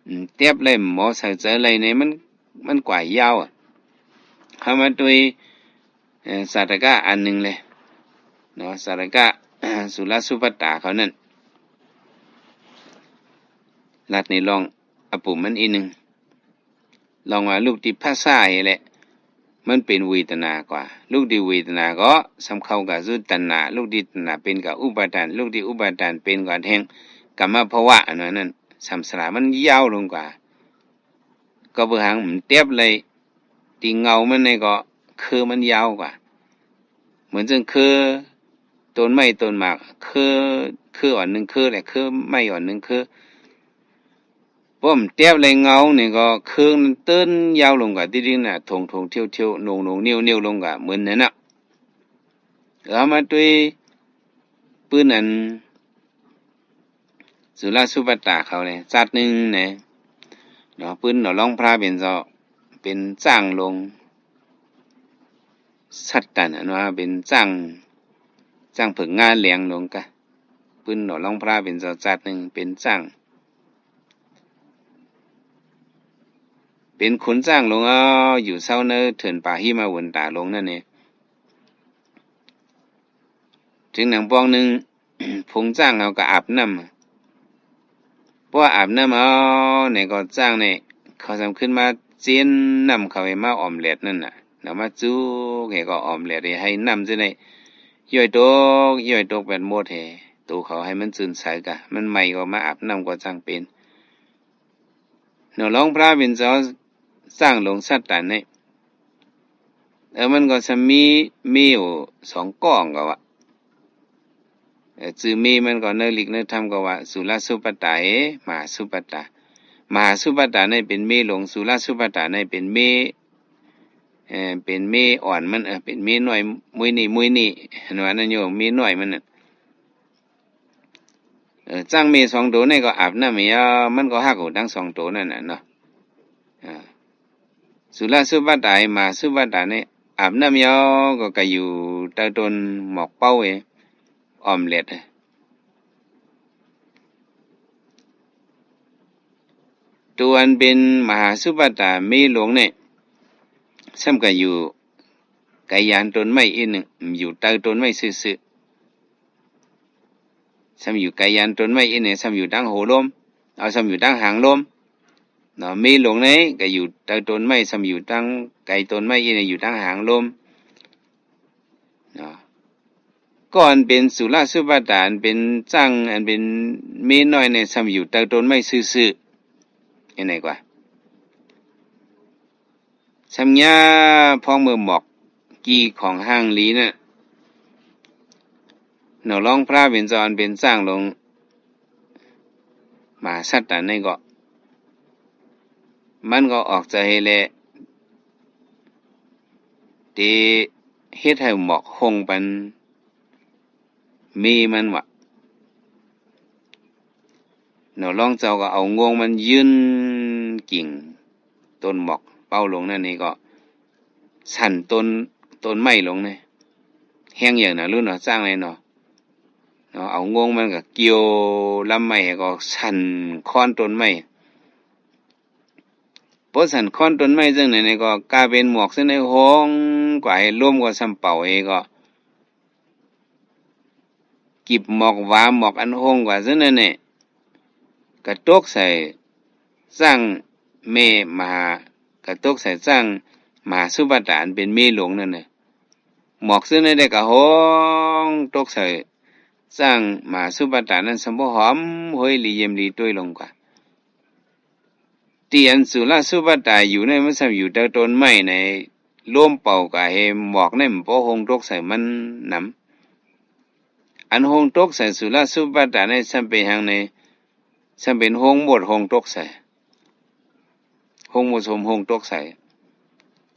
ອືມ ແຕບໄລ່ໝໍໃສ່ໃຈໄລ່ໃນມັນ ມັນກວ່າຍາວອະ ເຮົາມາໂດຍ ເອີ ສາດຕະກະອັນໜຶ່ງເລີຍເນາະ ສາດຕະກະ ສຸລາສຸພັດຕາເຂົານັ້ນ ລັດໃນລອງອະປຸມມັນອີກໜຶ່ງ ລອງວ່າລູກທີ່ພາສານີ້ແຫຼະ ມັນເປັນເວທະນາກວ່າ ລູກທີ່ເວທະນາກໍສຳເຂົ້າກັບສູ່ຕັນຫາ ລູກທີ່ຕັນຫາເປັນກັບອຸປາທານ ລູກທີ່ອຸປາທານເປັນກໍແຫ່ງກຳມະພະວະ ອັນນັ້ນ ສຳສະຫຼາມັນຍາວລົງກວ່າ ກໍເບິ່ງຫາງມັນແຕບໄລ່ ທີ່ເຫງົ້າມັນນີ້ກໍເຄືມັນຍາວກວ່າ ເໝືອນຈັ່ງເຄືຕົ້ນໄມ້ຕົ້ນໝາກ ເຄື ເຄືອ່ອນໜຶ່ງເຄື ແລະ ເຄືໄມ້ອ່ອນໜຶ່ງເຄື ປ້ມແຕບໄລ່ເຫງົ້ານີ້ກໍເຄືນັ້ນເຕີນຍາວລົງກວ່າ ຕິດດິນນະ ທົ່ງໆ ທ່ຽວໆ ໂໜງໆ ໜຽວໆ ລົງກວ່າ ເໝືອນນັ້ນນະ ເອົາມາໂດຍ ປືນອັນ ສຸລາສຸພັດຕາເຂົາແຫຼະ ຈັດໜຶ່ງແນ່ເນາະ ປືນຫຼໍ່ຫຼອງພະເປັນເຈົ້າ ເປັນຊ້າງຫຼວງ ສັດຕານ ອັນວ່າເປັນຊ້າງ ຊ້າງເຜິກງາແຫຼງຫຼວງກະ ປືນຫຼໍ່ຫຼອງພະເປັນເຈົ້າ ຈັດໜຶ່ງເປັນຊ້າງ ເປັນຂຸນຊ້າງຫຼວງ ເອົາ ຢູ່ເຊົາໃນເທີນປ່າຫິມະວົນຕາຫຼວງນັ້ນເອງ ເຖິງໜັງປອງໜຶ່ງ ຝູງຊ້າງເຮົາກໍອາບນ້ຳ ພໍອາບນ້ຳເອົາ ໃນກໍຊ້າງໃນ ເຂົາສຳຂຶ້ນມາເຈນນ້ຳເຂົາໃຫ້ມາອອມແລດນັ້ນນະ ນຳມາຈຸກໃຫ້ກໍອອມແລດໃຫ້ ໃຫ້ນ້ຳຈັ່ງໃດ ຍ້ອຍຕົກ ຍ້ອຍຕົກແປດໝົດໃຫ້ ໂຕເຂົາໃຫ້ມັນຊື່ນໃສກະ ມັນໄໝ້ກໍມາອາບນ້ຳກໍຈັ່ງເປັນ ເນາະ ຫຼວງພະເປັນເຈົ້າ ຊ້າງຫຼວງສັດຕານນີ້ ເອີ ມັນກໍຊ່ຳມີເມຢູ່ສອງກ້ອງກໍວ່າ ເອີ ຊື່ເມມັນກໍໃນລິກໃນທຳກໍວ່າ ສຸລາສຸພັດຕາ ເອ ມະຫາສຸພັດຕາ ມະຫາສຸພັດຕານີ້ເປັນເມຫຼວງ ສຸລາສຸພັດຕານີ້ເປັນເມ ເອີ ເປັນເມອ່ອນມັນ ເອີ ເປັນເມນ້ອຍ ມຸຍນີ້ ມຸຍນີ້ ເຫັນວ່ານັ້ນໂຍມ ເມນ້ອຍມັນນະ ເອີ ຊ້າງເມສອງໂຕນີ້ກໍອາບນ້ຳໃຫ້ ມັນກໍຮັກຢູ່ທັງສອງໂຕນັ້ນນະເນາະ ເອີ ສຸລາສຸພັດຕາ ມະຫາສຸພັດຕານີ້ ອາບນ້ຳຍາວກໍກະຢູ່ໃຕ້ຕົ້ນໝອກເປົ້າເອ ອອມແລດ. ໂຕອັນເປັນມະຫາສຸປະຕາເມຫຼົງນີ້ ຊ້ຳກະຢູ່ໄກຍານຕົ້ນໄມ້ອີກໜຶ່ງ ຢູ່ໃຕ້ຕົ້ນໄມ້ຊື່ໆ. ຊ້ຳຢູ່ໄກຍານຕົ້ນໄມ້ອີກແນ່ ຊ້ຳຢູ່ທາງຫົວລົມ ເອົາ ຊ້ຳຢູ່ທາງຫາງລົມເນາະ. ເມຫຼົງໃນກໍຢູ່ໃຕ້ຕົ້ນໄມ້ ຊ້ຳຢູ່ທາງໄກຕົ້ນໄມ້ອີກແນ່ ຢູ່ທາງຫາງລົມເນາະ. ກໍອັນເປັນສຸລະສຸປະຕາ ອັນເປັນຊ້າງ ອັນເປັນເມນ້ອຍໃນ ຊ້ຳຢູ່ໃຕ້ຕົ້ນໄມ້ຊື່ໆ ເຫັນໄດ໋ກວ່າ. ຊ້ຳຍາ ພ້ອມເມື່ອໝອກກີ່ຂອງຮ່າງລີນະ ເນາະ ລອງພຣະເປັນເຈົ້າອັນເປັນຊ້າງຫຼວງມະຫາສັດຕານໃນເກາະ ມັນກໍອອກໃຈແລະ ເຕເຮັດໃຫ້ໝອກຫົ່ງປັນເມມັນວະ ເນາະ. ລອງເຈົ້າກໍເອົາງວງມັນຍື່ນກິ່ງຕົ້ນໝອກເປົ້າລົງນັ້ນນີ້ ກໍສັ່ນຕົ້ນ ຕົ້ນໄມ້ລົງນີ້ ແຮງໃຫຍ່ນະລຸເນາະ ຊ້າງໃນເນາະ. ເນາະ ເອົາງວງມັນກໍກ່ຽວລຳໄມ້ ກໍສັ່ນຄ້ອນຕົ້ນໄມ້. ພໍສັ່ນຄ້ອນຕົ້ນໄມ້ຈັ່ງໃດນີ້ ກໍກາຍເປັນໝອກເຊັ່ນໃດຫົ່ງກວ່າ ໃຫ້ລົມກໍຊ້ຳເປົ່າ ໃຫ້ກໍ ກິບໝອກຫວາໝອກອັນຫົ່ງກວ່າເຊັ່ນນັ້ນແຫຼະ ກະຕົກໃສ່ຊ້າງແມ່ມະຫາ ກະຕົກໃສ່ຊ້າງມະຫາສຸປະຕາອັນເປັນເມຫຼົງນັ້ນແຫຼະ. ໝອກເຊັ່ນນັ້ນແຫຼະກະຫົ່ງຕົກໃສ່ຊ້າງມະຫາສຸປະຕານັ້ນ ຊ້ຳບໍ່ຫອມຫວຍ ລີຢ້ຽມລີຕົວຍລົງກວ່າ. ທີ່ອັນສຸລະສຸປະຕາຢູ່ນັ້ນ ມັນຊ້ຳຢູ່ໃຕ້ຕົ້ນໄມ້ໃນ ລົມເປົ່າກະເຮັດໝອກນັ້ນບໍ່ຫົ່ງຕົກໃສ່ມັນນຳ. ອັນຫົ່ງຕົກໃສ່ສຸລະສຸປະຕາໃນ ຊ້ຳເປັນຫຍັງໃນ ຊ້ຳເປັນຫົ່ງມົດຫົ່ງຕົກໃສ່ ຫົ່ງມົດສົມຫົ່ງຕົກໃສ່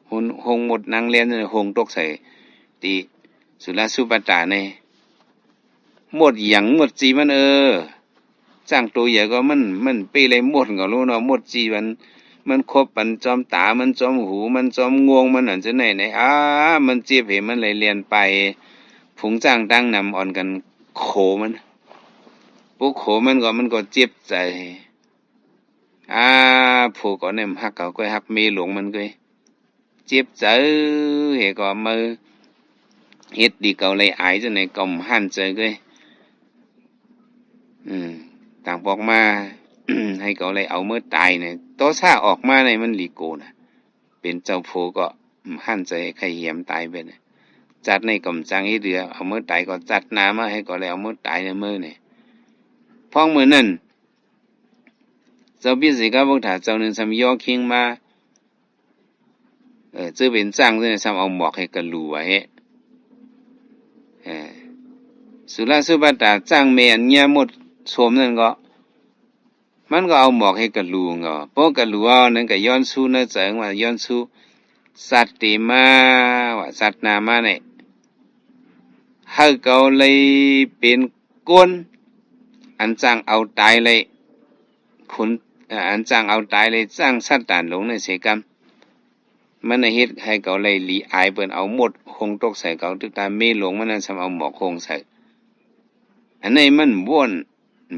ຫົ່ງ ຫົ່ງມົດນາງແລນຫົ່ງຕົກໃສ່ ທີ່ສຸລະສຸປະຕາໃນ. ມົດຫຍັງ ມົດຈີມັນ ເອີ ຊ້າງໂຕໃຫຍ່ກໍມັນ ມັນເປເລີຍມົດກໍຮູ້ເນາະ ມົດຈີມັນ ມັນຄົບມັນຈອມຕາ ມັນຈອມຫູ ມັນຈອມງວງມັນ ອັນຈັ່ງໃດໃນ ອາ ມັນເຈັບເຫ ມັນເລີຍລຽນໄປ ຝູງຊ້າງຕັ້ງນຳອ່ອນກັນໂຂມັນ ໂອ້ ໂຂມັນກໍ ມັນກໍເຈັບໃຈ ອາ ໂພກໍແນມຮັກເຂົາ ກໍຮັກເມຫຼົງມັນກໍ ເຈັບໃຈເຫ ກໍມາເຮັດດີເຂົາເລີຍອາຍຈັ່ງໃດກໍຫັ້ນໃຈເກຍ ອືມ ຕ່າງປອກມາ ໃຫ້ເຂົາເລີຍເອົາເມີຕາຍນີ້ ໂຕຊາອອກມາໃນມັນລີໂກນະ ເປັນເຈົ້າໂພກໍຫັ້ນໃຈໃຫ້ເຫຍມຕາຍໄປນະ ຈັດໃນກໍຈາງເຮັດເຫຼືອ ເອົາເມີຕາຍກໍຈັດໜ້າມາໃຫ້ເຂົາເລີຍເອົາເມີຕາຍໃນເມີນີ້ ພ້ອມມື້ນັ້ນ ເຈົ້າພິເສກະບຸດຖາເຈົ້າໜຶ່ງຊ້ຳຍໍຄີງມາ ເອີ ເຈີເປັນຊ້າງເຈົ້ານີ້ຊ້ຳເອົາໝອກໃຫ້ກະຫຼູໄວ້ ເອີ ສຸລະສຸປະຕາຊ້າງແມ່ອັນຍາມົດສົມນັ້ນກໍ ມັນກໍເອົາໝອກໃຫ້ກະຫຼູກໍ ເພາະກະຫຼູເອົານັ້ນກໍຍ້ອນຊູ້ໃນໃຈວ່າ ຍ້ອນຊູ້ ສັດເຕມາ ວ່າສັດໜ້າມານີ້ ໃຫ້ເຂົາເລີຍເປັນ ກົນ ອັນຈ້າງເອົາຕາຍເລີຍ ຄົນ ເອີ ອັນຈ້າງເອົາຕາຍເລີຍ ຈ້າງສັດຕານຫຼົງໃນເສກຳ ມັນເຮັດໃຫ້ເຂົາໄດ້ລີອາຍ ເພິ່ນເອົາມົດຫົ່ງຕົກໃສ່ເຂົາ ຕຶກຕາເມຫຼົງມັນນັ້ນຊ້ຳເອົາໝອກຫົ່ງໃສ່ ອັນນີ້ມັນວົນ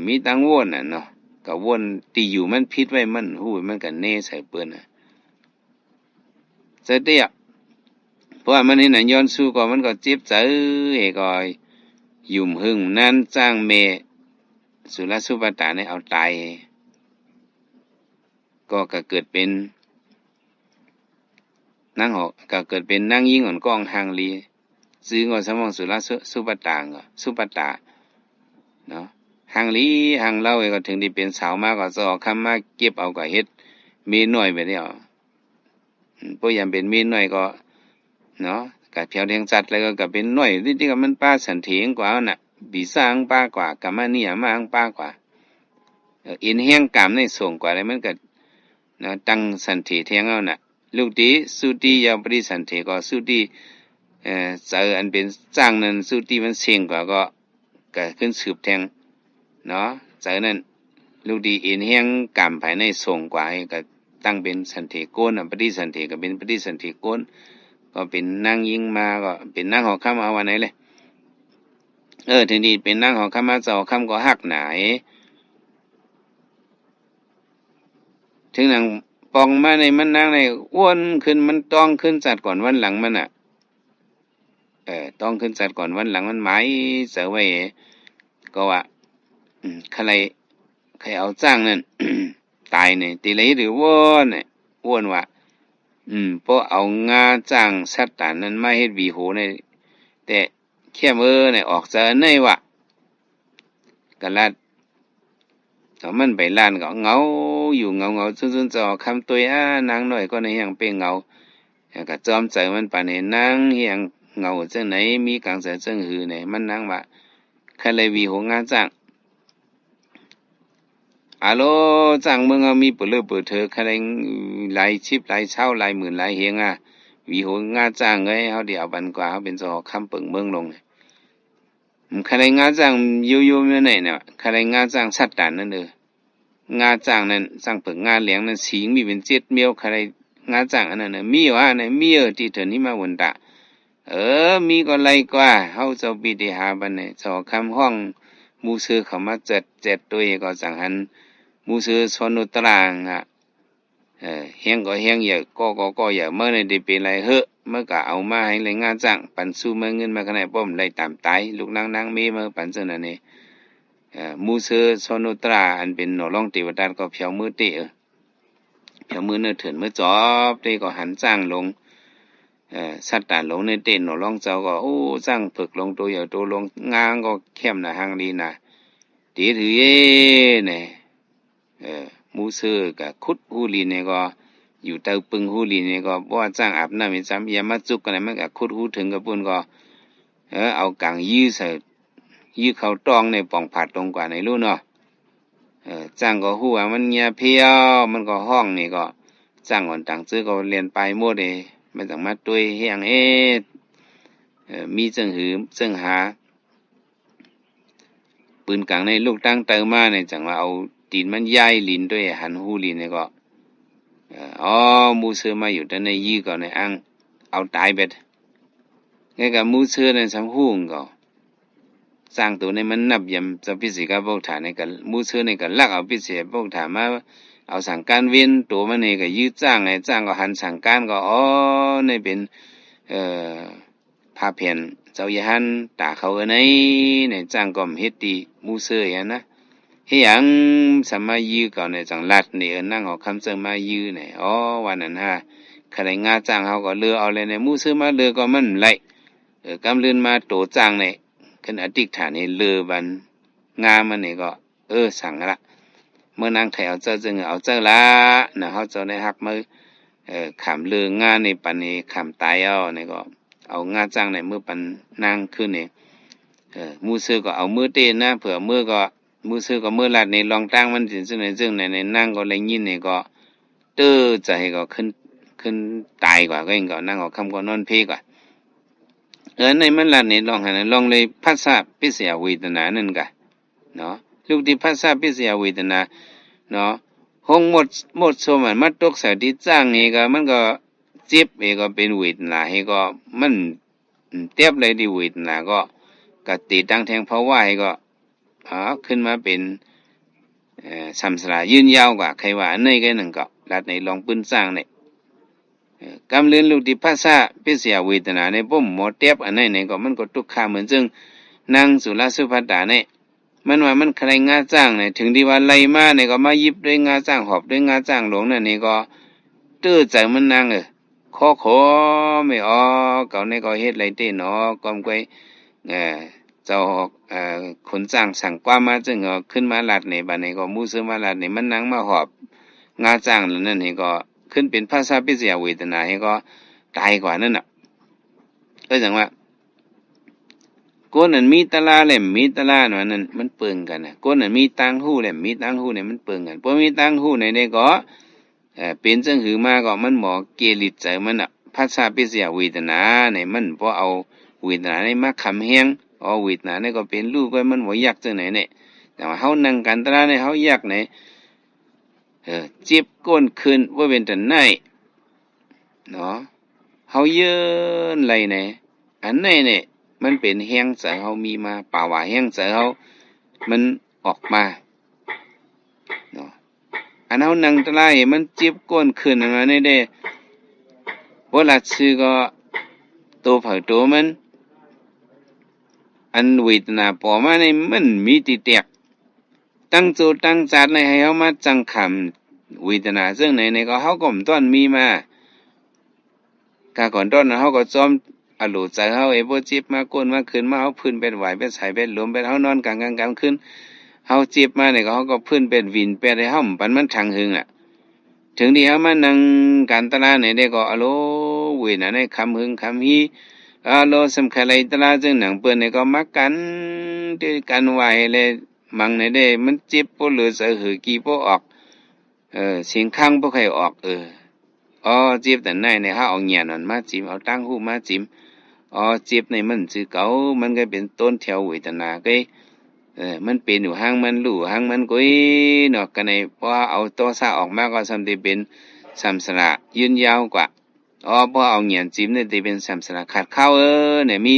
ມີຕັ້ງວົນນະເນາະ ກະວົນທີ່ຢູ່ມັນຜິດໄວ້ ມັນຮູ້ ມັນກະເນໃສ່ເພິ່ນນະ. ສະຕິ ເພາະວ່າມັນເຫັນອັນຍ້ອນຊູ້ກໍ ມັນກໍເຈັບໃຈ ເອ ກໍຢູ່ຫຶງນານ ຈ້າງແມ່ສຸລະສຸປະຕານີ້ເອົາຕາຍ ກໍ ກໍເກີດເປັນນາງ ກໍເກີດເປັນນາງຍິງອ່ອນກ້ອງຮ່າງລີ ຊື່ກໍສະໝອງສຸລະສຸ ສຸປະຕາ ສຸປະຕາເນາະ ຮ່າງລີຮ່າງເລົາ ກໍເຖິງໄດ້ເປັນສາວມາ ກໍຊອກຄຳມາເກັບເອົາ ກໍເຮັດເມນ້ອຍໄປແລ້ວ. ອືມ ບໍ່ຍາມເປັນເມນ້ອຍກໍເນາະ ກະແຜວແທງສັດ ແລ້ວກໍ ກໍເປັນນ້ອຍ ທີ່ ທີ່ມັນປາສັນເຖງກວ່ານັ້ນນະ ປີສາງປາກວ່າ ກາມະນິຍາມະອັງປາກວ່າ ເອີ ເອັນແຮງກາມໃນສົງກວ່າ ແລ້ວມັນກໍເນາະ ຕັ້ງສັນເຖແທງເອົານະ ລຸກຕິ ສຸຕິ ຍາປະຕິສັນເຖ ກໍສຸຕິ ເອີ ໃຈອັນເປັນຊ້າງນັ້ນ ສຸຕິມັນເສັງກວ່າ ກໍ ກະຂຶ້ນສືບແທງເນາະ ໃຈນັ້ນ ລຸກດີເອັນແຮງກາມພາຍໃນສົງກວ່າ ກະຕັ້ງເປັນສັນເຖໂກນ ປະຕິສັນເຖກະເປັນປະຕິສັນເຖໂກນ ປ ກໍເປັນນາງຍິງມາ ກໍເປັນນາງຫໍຄຳ ເອົາວ່າໄນແຫຼະ. ເອີ ເຖິງທີ່ເປັນນາງຫໍຄຳມາ ເຈົ້າຫໍຄຳກໍຮັກໜາຍ. ເຖິງນາງປ່ອງມາໃນມັນນາງໃນ ອວນຄືນ ມັນຕ້ອງຄືນຊາດກ່ອນວັນຫຼັງມັນນະ. ເອີ ຕ້ອງຄືນຊາດກ່ອນວັນຫຼັງ ມັນໝາຍໃຈໄວ້ ກໍວ່າ ອືມ ຄັນໄດ້ ໃຫ້ເອົາຊ້າງນັ້ນຕາຍນີ້ ຕິລະເຮັດໃຫ້ວອນ ວອນວ່າ ອືມ ບໍ່ເອົາງາຊ້າງສັດຕານນັ້ນມາເຮັດຫວີໂຫໃນ ແຕ່ແຄມເອີ ໃນອອກຈາກອັນໃນວະ ກະລາດ ເອົາມັນໄປລ້ານກໍເຫງົາຢູ່ ເຫງົາໆ ຊຸນໆ ເຈົ້າຄຳຕົວຍ ອາ ນາງນ້ອຍກໍໃນແຮ່ງເປັນເຫງົາ ແລ້ວກໍຈອມໃຈມັນປານນີ້ ນາງແຮ່ງເຫງົາຈັ່ງໃດ ມີກາງໃຈຈັ່ງຫືໃນ ມັນນາງວ່າ ຄັນໄດ້ຫວີໂຫງາຊ້າງ ອາໂລ ຊ້າງເມືອງເຮົາມີປຶເລີປຶເທີ ຄັນໄດ້ຫຼາຍສິບຫຼາຍຊາວຫຼາຍໝື່ນຫຼາຍເຮງອາ ຫວີໂຫງາຊ້າງເອີຍ ເຮົາຊິເອົາປັນກວ່າ ເຮົາເປັນເຈົ້າຄຳເປິງເມືອງລົງ. ອືມ ຄັນໄດ້ງາຊ້າງຢູ່ໆ ແນວໃດນະ ຄັນໄດ້ງາຊ້າງສັດຕານນັ້ນເອີ ງາຊ້າງນັ້ນ ຊ້າງເຜິກງາແຫຼງນັ້ນ ສີມີເປັນເຈັດມ້ຽວ ຄັນໄດ້ງາຊ້າງອັນນັ້ນນະ ມີຫວານະ ມີເອີ ຕິເຖິນຫິມະວັນຕະ ເອີ ມີກໍໄລ່ກວ່າ ເຮົາເຈົ້າປີຕິຫາບັນໃນ ເຈົ້າຄຳຮ້ອງໝູ່ເຊີເຂົ້າມາແຈັດໆ ໂຕເອ ກໍຈັ່ງຫັ້ນ ໝູ່ເຊີຊອນນຸດຕະລາງ ເອີ ແຮງກໍແຮງໃຫຍ່ ກໍກໍກໍໃຫຍ່ ເມື່ອໃດໄດ້ເປັນໄລເຫາະ ເມື່ອກໍເອົາມາໃຫ້ໄລງານຈ້າງ ປັນຊູເມື່ອເງິນມາຂະໜາດປ້ອມໄລຕາມຕາຍ ລູກນາງນາງເມເມື່ອປັນເຊິ່ງນັ້ນເອ ເອີ ໝູ່ເຊີຊອນໂນຕຣາ ອັນເປັນໜໍ່ລອງເຕວະດາດກໍແຜວມືເຕ ເອີ ແຜວມືເນີເຖິນມືຈອບເຕ ກໍຫັນຈ້າງລົງ ເອີ ສັດຕານລົງເນີເຕ ໜໍ່ລອງເຈົ້າກໍ ໂອ້ ຈ້າງເຜິກລົງໂຕໃຫຍ່ໂຕລົງ ງາງກໍແຄມໜ້າ ຫາງດີໜ້າ ຕິດຫືເອ ແນ່ ເອີ ໝູ່ເຊີກະຂຸດຮູລີ້ນີ້ກໍ ຢູ່ໃຕ້ປຶງຮູລີ້ນີ້ກໍ ບໍ່ວ່າຈ້າງອາບນ້ຳອີ່ຈຳເອີຍມາຈຸກກັນ ມັນກະຂຸດຮູເຖິງກະປຸ້ນກໍ ເອີ ເອົາກາງຢື້ໃສ່ ຢື້ເຂົ້າຕ່ອງໃນປ່ອງຜາດລົງກວ່າໃນຮູ້ເນາະ ເອີ ຈ້າງກໍຮູ້ວ່າມັນເຫຍື້ອພຽວ ມັນກໍຮ້ອງນີ້ກໍ ຈ້າງອ່ອນຕ່າງເຈີກໍລຽນປາຍໝົດເດ ມັນຈັ່ງມາຕົວຍແຮງເອ ເອີ ມີເຊິ່ງຫືເຊິ່ງຫາ ປືນກາງໃນລູກຕັ້ງເຕີມານີ້ ຈັ່ງວ່າເອົາຕີນມັນຢາຍລິນດ້ວຍ ຫັນຮູລິນນີ້ກໍ ເອີ ອໍ ໝູ່ເຊີມາຢູ່ແຕ່ໃນຢື້ເຂົາໃນອ່າງ ເອົາຕາຍເບິດ ແລ້ວກໍໝູ່ເຊີນັ້ນສຳຫູງກໍ ຊ້າງໂຕນີ້ມັນນັບຢາມເຈົ້າປິດສະກະໂພກຖານີ້ກໍ ໝູ່ເຊີນີ້ກໍລັກເອົາປິດສະກະໂພກຖາມາ ເອົາສັງການເວັນໂຕມັນນີ້ກໍຢື້ຈ້າງ ໃຫ້ຈ້າງກໍຫັນສັງການກໍ ອໍ ນີ້ເປັນ ເອີ ພາແຜນເຈົ້າຍາຫັນຕາເຂົາເອີໃນ ໃນຈ້າງກໍເຮັດຕິໝູ່ເຊີຫັ້ນນະ ເຮັດຫຍັງສາມາດຢື້ເຂົາໃນຈັ່ງລັດນີ້ ເອີ ນາງຫອຄຳເຊິ່ງມາຢື້ໃນ ອໍ ວ່ານັ້ນຫາ ຄັນໄດ້ງາຈ້າງເຮົາກໍເລີເອົາແລ້ວໃນ ໝູ່ເຊີມາເລີກໍມັນໄລ ເອີ ກຳເລີນມາໂຕຈ້າງໃນ ຂຶ້ນອະທິຖານໃຫ້ເລີບັນງາມັນນີ້ກໍ ເອີ ສັງລະ ເມື່ອນາງໄຖເອົາເຈົ້າຈຶ່ງເອົາເຈົ້າລະນະ ເຮົາເຈົ້າໄດ້ຮັກມື້ ເອີ ຂາມເລີງາໃນປັນໃຫ້ຂາມຕາຍເອົານີ້ກໍ ເອົາງາຈ້າງໃນມື້ປັນນາງຄືນນີ້ ເອີ ໝູ່ເຊີກໍເອົາມື້ເຕນະ ເພື່ອມື້ກໍ ໝູ່ເຊີກໍມື້ລັດໃນລອງຕ່າງມັນຊິເຊິ່ງໃນເຊິ່ງໃນ ໃນນາງກໍໄດ້ຍິນນີ້ກໍ ເຕີໃຈກໍຂຶ້ນ ຂຶ້ນຕາຍກວ່າ ກໍຍັງກໍນາງຫອຄຳກໍນອນເພກວ່າ ເອີ ໃນມັນລັດໃນລອງຫັ້ນ ລອງເລີຍພັດສະປິດສະຍາເວທະນານັ້ນກະ ເນາະ ລູກທີ່ພັດສະປິດສະຍາເວທະນາເນາະ ຫົງໝົດ ໝົດສົມອັນມາຕົກໃສ່ທີ່ຈ້າງນີ້ກໍ ມັນກໍເຈັບເອ ກໍເປັນເວທະນາໃຫ້ກໍ ມັນ ອືມ ເຈັບໄດ້ທີ່ເວທະນາກໍ ກະຕິຕັ້ງແທ່ງພາວະໃຫ້ກໍ ອາ ຂຶ້ນມາເປັນ ເອີ ຊຳສະລາຍືນຍາວກວ່າ ໃຄວ່າອັນໃດກໍໜຶ່ງກໍ ລັດໃນລອງປືນສ້າງນີ້ ເອີ ກຳເລີນລູກທີ່ພັດສະປິດສະຍາເວທະນາໃນປົມໝໍເຈັບອັນໃດນີ້ກໍ ມັນກໍທຸກຂາເໝືອນເຊິ່ງນາງສຸລາສຸພັດຕານີ້ ມັນວ່າມັນຄະໄລງາຈ້າງໃນ ເຖິງທີ່ວ່າໄລ່ມາໃນກໍມາຢິບດ້ວຍງາຈ້າງ ຫອບດ້ວຍງາຈ້າງຫຼວງນັ້ນນີ້ກໍ ເຕີໃຈມັນນາງເອີ ຂໍຂໍແມ່ອອກ ເຂົາໃນກໍເຮັດໄລເຕເນາະ ກອມກວຍ ເອີ ເຈົ້າ ເອີ ຄົນຈ້າງສັ່ງຄວາມມາ ເຊິ່ງກໍຂຶ້ນມາລັດໃນ ບາດນີ້ກໍໝູ່ເຊີມາລັດໃນ ມັນນາງມາຫອບງາຈ້າງນັ້ນໃຫ້ກໍ ຂຶ້ນເປັນພັດສະປິດສະຍາເວທະນາໃຫ້ກໍຕາຍກວ່ານັ້ນນະ ກໍຈັ່ງວ່າ ຄົນອັນມີຕາລາແລະມີຕາລານັ້ນ ມັນເປິງກັນນະ ຄົນອັນມີຕ່າງຫູແລະມີຕ່າງຫູນີ້ມັນເປິງກັນ ບໍ່ມີຕ່າງຫູໃນໃດກໍ ເອີ ເປັນຈັ່ງຫືມາກໍມັນບໍ່ເກລິດໃຈມັນນະ ພັດສະປິດສະຍາເວທະນາໃນ ມັນບໍ່ເອົາເວທະນາໃນມາຄຳແຮງ ເອົາເວທະນາໃນກໍເປັນລູກໄວ້ ມັນບໍ່ຢາກຈັ່ງໃດແນ່ ແຕ່ວ່າເຮົານັ່ງກັນຕາລາໃນ ເຮົາຢາກໃນ ເອີ ເຈັບກົ້ນຂຶ້ນ ບໍ່ເປັນຕາໄນເນາະ ເຮົາຍື່ນໄລ່ແດ່. ອັນນີ້ແຫຼະ ມັນເປັນແຮງໃຈເຮົາມີມາ, ປາວາແຮງໃຈເຮົາມັນອອກມາເນາະ. ອັນເຮົານັ່ງຕະລາໃຫ້ມັນເຈັບກ້ອນຂຶ້ນອັນວ່ານີ້ເດ້, ບໍ່ລັດຊື່ກໍໂຕໃຜໂຕມັນ. ອັນເວທະນາປໍມານີ້ມັນມີຕິແຕກ, ຕັ້ງໂຈຕັ້ງຈາດໃນໃຫ້ເຮົາມາຈັງຂຳເວທະນາເຊິ່ງໃນນີ້ກໍເຮົາກໍບໍ່ຕ້ອນມີມາ. ກາກ່ອນຕ້ອນເຮົາກໍຈອມອາໂລໃຈເຮົາເອ ບໍ່ເຈັບມາກົ້ນມາຂຶ້ນມາ ເຮົາພື້ນແປດຫວາຍແປດສາຍແປດລົມແປດ ເຮົານອນກາງກາງກາງຄືນ ເຮົາເຈັບມານີ້ກໍເຮົາກໍພື້ນແປດວິນແປດ ໃຫ້ເຮົາບໍ່ປັນມັນທັງຫຶງລະ. ເຖິງທີ່ເຮົາມານັ່ງການຕະລາໃນເດ້ກໍອາໂລ ເວນາໃນຄຳຫຶງຄຳຮີ ອາໂລ ສຳຄັນໄລຕະລາຈຶ່ງໜັງເປີ້ນນີ້ກໍມາກັນເດ້ ກັນໄວ້ແລ ມັງໃນເດ້ ມັນເຈັບບໍ່ເຫຼືອໃຈ ເຫີກີບໍ່ອອກ ເອີ ສຽງຄັງບໍ່ຄ່ອຍອອກ ເອີ ອໍ ເຈັບແຕ່ໃນໃນ ເຮົາເອົາຫຍັນມັນມາຈິມ ເອົາຕ່າງຫູມາຈິມ ອໍ ເຈັບໃນມັນຊື່ເກົ່າ ມັນກໍເປັນຕົ້ນແຖວເວທະນາເກຍ ເອີ ມັນເປັນຢູ່ຫາງມັນ ຮູ້ຫາງມັນເກຍເນາະ. ກະໃນພໍເອົາໂທສະອອກມາກໍສ່ຳທີ່ເປັນສຳສະລະຍືນຍາວກວ່າ ອໍ ພໍເອົາຫຍັນຈິມນີ້ທີ່ເປັນສຳສະລະຂາດເຂົ້າ ເອີ ນີ້ມີ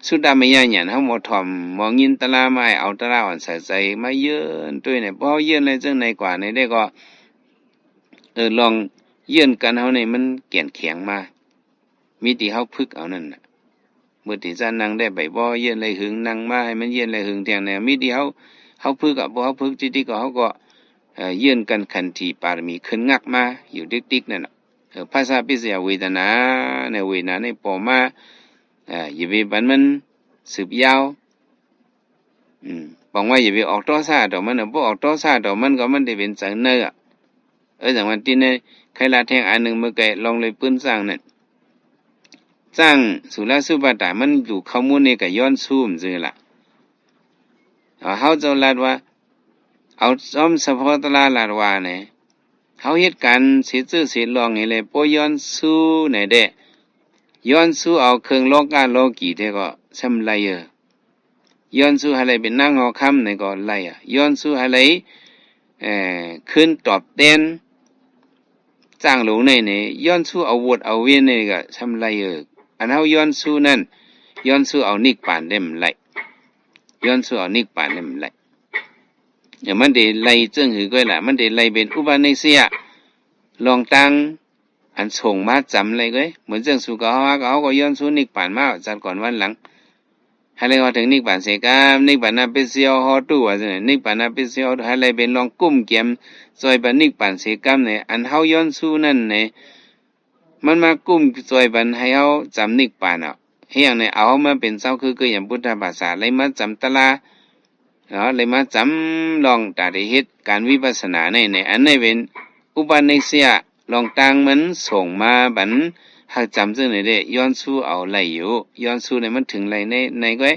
ສຸດຕາມະຍະຫຍັນ ເຮົາໝໍຖອມມອງຍິນຕະລາມາໃຫ້ ເອົາຕະລາອ່ອນໃສ່ໃຈມາເຢີ້ນຕຸ້ຍນີ້ ພໍເຮົາເຢີ້ນແລ້ວຈັ່ງໃດກວ່ານີ້ໄດ້ກໍ ເອີ ລອງເຢືອນກັນເຮົານີ້ມັນແກ່ນແຂງມາ ມີທີ່ເຮົາຝຶກເອົານັ້ນນະ. ເມື່ອທີ່ຈະນັ່ງໄດ້ໄປບໍ່ເຢືອນໄດ້ຫຶງ ນັ່ງມາໃຫ້ມັນເຢືອນໄດ້ຫຶງແທ່ງແນວ ມີທີ່ເຮົາ ເຮົາຝຶກອະ ບໍ່ເຮົາຝຶກຕິດໆກໍ ເຮົາກໍ ເອີ ເຢືອນກັນຂັນທີປາລະມີຂຶ້ນງັກມາຢູ່ຕິດໆນັ້ນນະ. ເອີ ພັດສະປິດສະຍາເວທະນາ ໃນເວທະນາໃນປໍມາ ເອີ ຢ່າໄປປານມັນສືບຍາວ ອືມ ບອກວ່າຢ່າໄປອອກໂທສະຕໍ່ມັນນະ ບໍ່ອອກໂທສະຕໍ່ມັນກໍມັນໄດ້ເປັນຈັ່ງເນີອະ. ເອີ ຈັ່ງວ່າຕິໃນໄຄລາດແທ່ງອັນໜຶ່ງ ເມື່ອໄກລອງເລີຍປືນສ້າງນັ້ນ ສ້າງສຸລາສຸບາດາ ມັນຢູ່ເຂົ້າມູນນີ້ກໍຍ້ອນຊູ້ຊື່ລະ. ເຮົາເຈົ້າລາດວ່າ ເອົາຈອມສະເພາະຕະລາລາດວ່າແນ ເຮົາເຮັດການເສດຊື່ເສດລອງນີ້ແຫຼະ ບໍ່ຍ້ອນຊູ້ໃນແດ່ ຍ້ອນຊູ້ເອົາເຄື່ອງໂລກາໂລກີແທ້ກໍຊ່ຳໄລເອີ. ຍ້ອນສູ້ໃຫ້ໄດ້ເປັນນາງຫໍຄຳນີ້ກໍໄລ່ອະ, ຍ້ອນສູ້ໃຫ້ໄດ້ ເອີ ຄືນຕອບແທນຈ້າງຫຼວງໃນນີ້, ຍ້ອນສູ້ເອົາໂຫວດເອົາເວນນີ້ກໍຊ່ຳໄລ່ເອີ. ອັນເຮົາຍ້ອນສູ້ນັ້ນ ຍ້ອນສູ້ເອົານິບປານໄດ້ມັນໄລ່, ຍ້ອນສູ້ເອົານິບປານໄດ້ມັນໄລ່. ເອີ ມັນໄດ້ໄລ່ເຊິ່ງຫືອກ້ອຍລະ, ມັນໄດ້ໄລ່ເປັນອຸປະນິສະຍະລອງຕັ້ງ ອັນສົ່ງມາຈຳໄດ້ເວີຍ. ເໝືອນເຊິ່ງສູ່ເຂົາຫາກໍເຮົາກໍຍ້ອນສູ້ນິບປານມາຈາດກ່ອນວັນຫຼັງ, ໃຫ້ໄດ້ຮອດເຖິງນິບປານເສກຳ, ນິບປານນະປິດສະໂຍໂຫຕຸ ວ່າຊັ້ນ, ນິບປານນະປິດສະໂຍໂຫຕຸ ໃຫ້ໄດ້ເປັນລອງກຸ້ມກຽມຊ່ອຍປານນິບປານເສກຳນີ້. ອັນເຮົາຍ້ອນສູ້ນັ້ນນີ້ ມັນມາກຸ້ມຊ່ອຍປັນໃຫ້ເຮົາຈຳນິບປານເອົາ. ເຮັດຫຍັງໃນເອົາເຮົາມາເປັນເຈົ້າ ຄື ຄືຫຍັງ ພຸດທະພາສາ ໄລ່ມາຈຳຕະລາ ເນາະ, ໄລ່ມາຈຳລອງຕາໄດ້ເຮັດການວິປັດສະນາໃນ ໃນ ອັນໃນເປັນອຸປະນິສະຍະລອງຕັ້ງມັນສົ່ງມາບັນ ໃຫ້ຈຳເຊິ່ງໃນເດ້. ຍ້ອນສູ້ເອົາໄລ່ຢູ່, ຍ້ອນສູ້ໃນມັນເຖິງໄລ່ໃນ ໃນກ້ອຍ.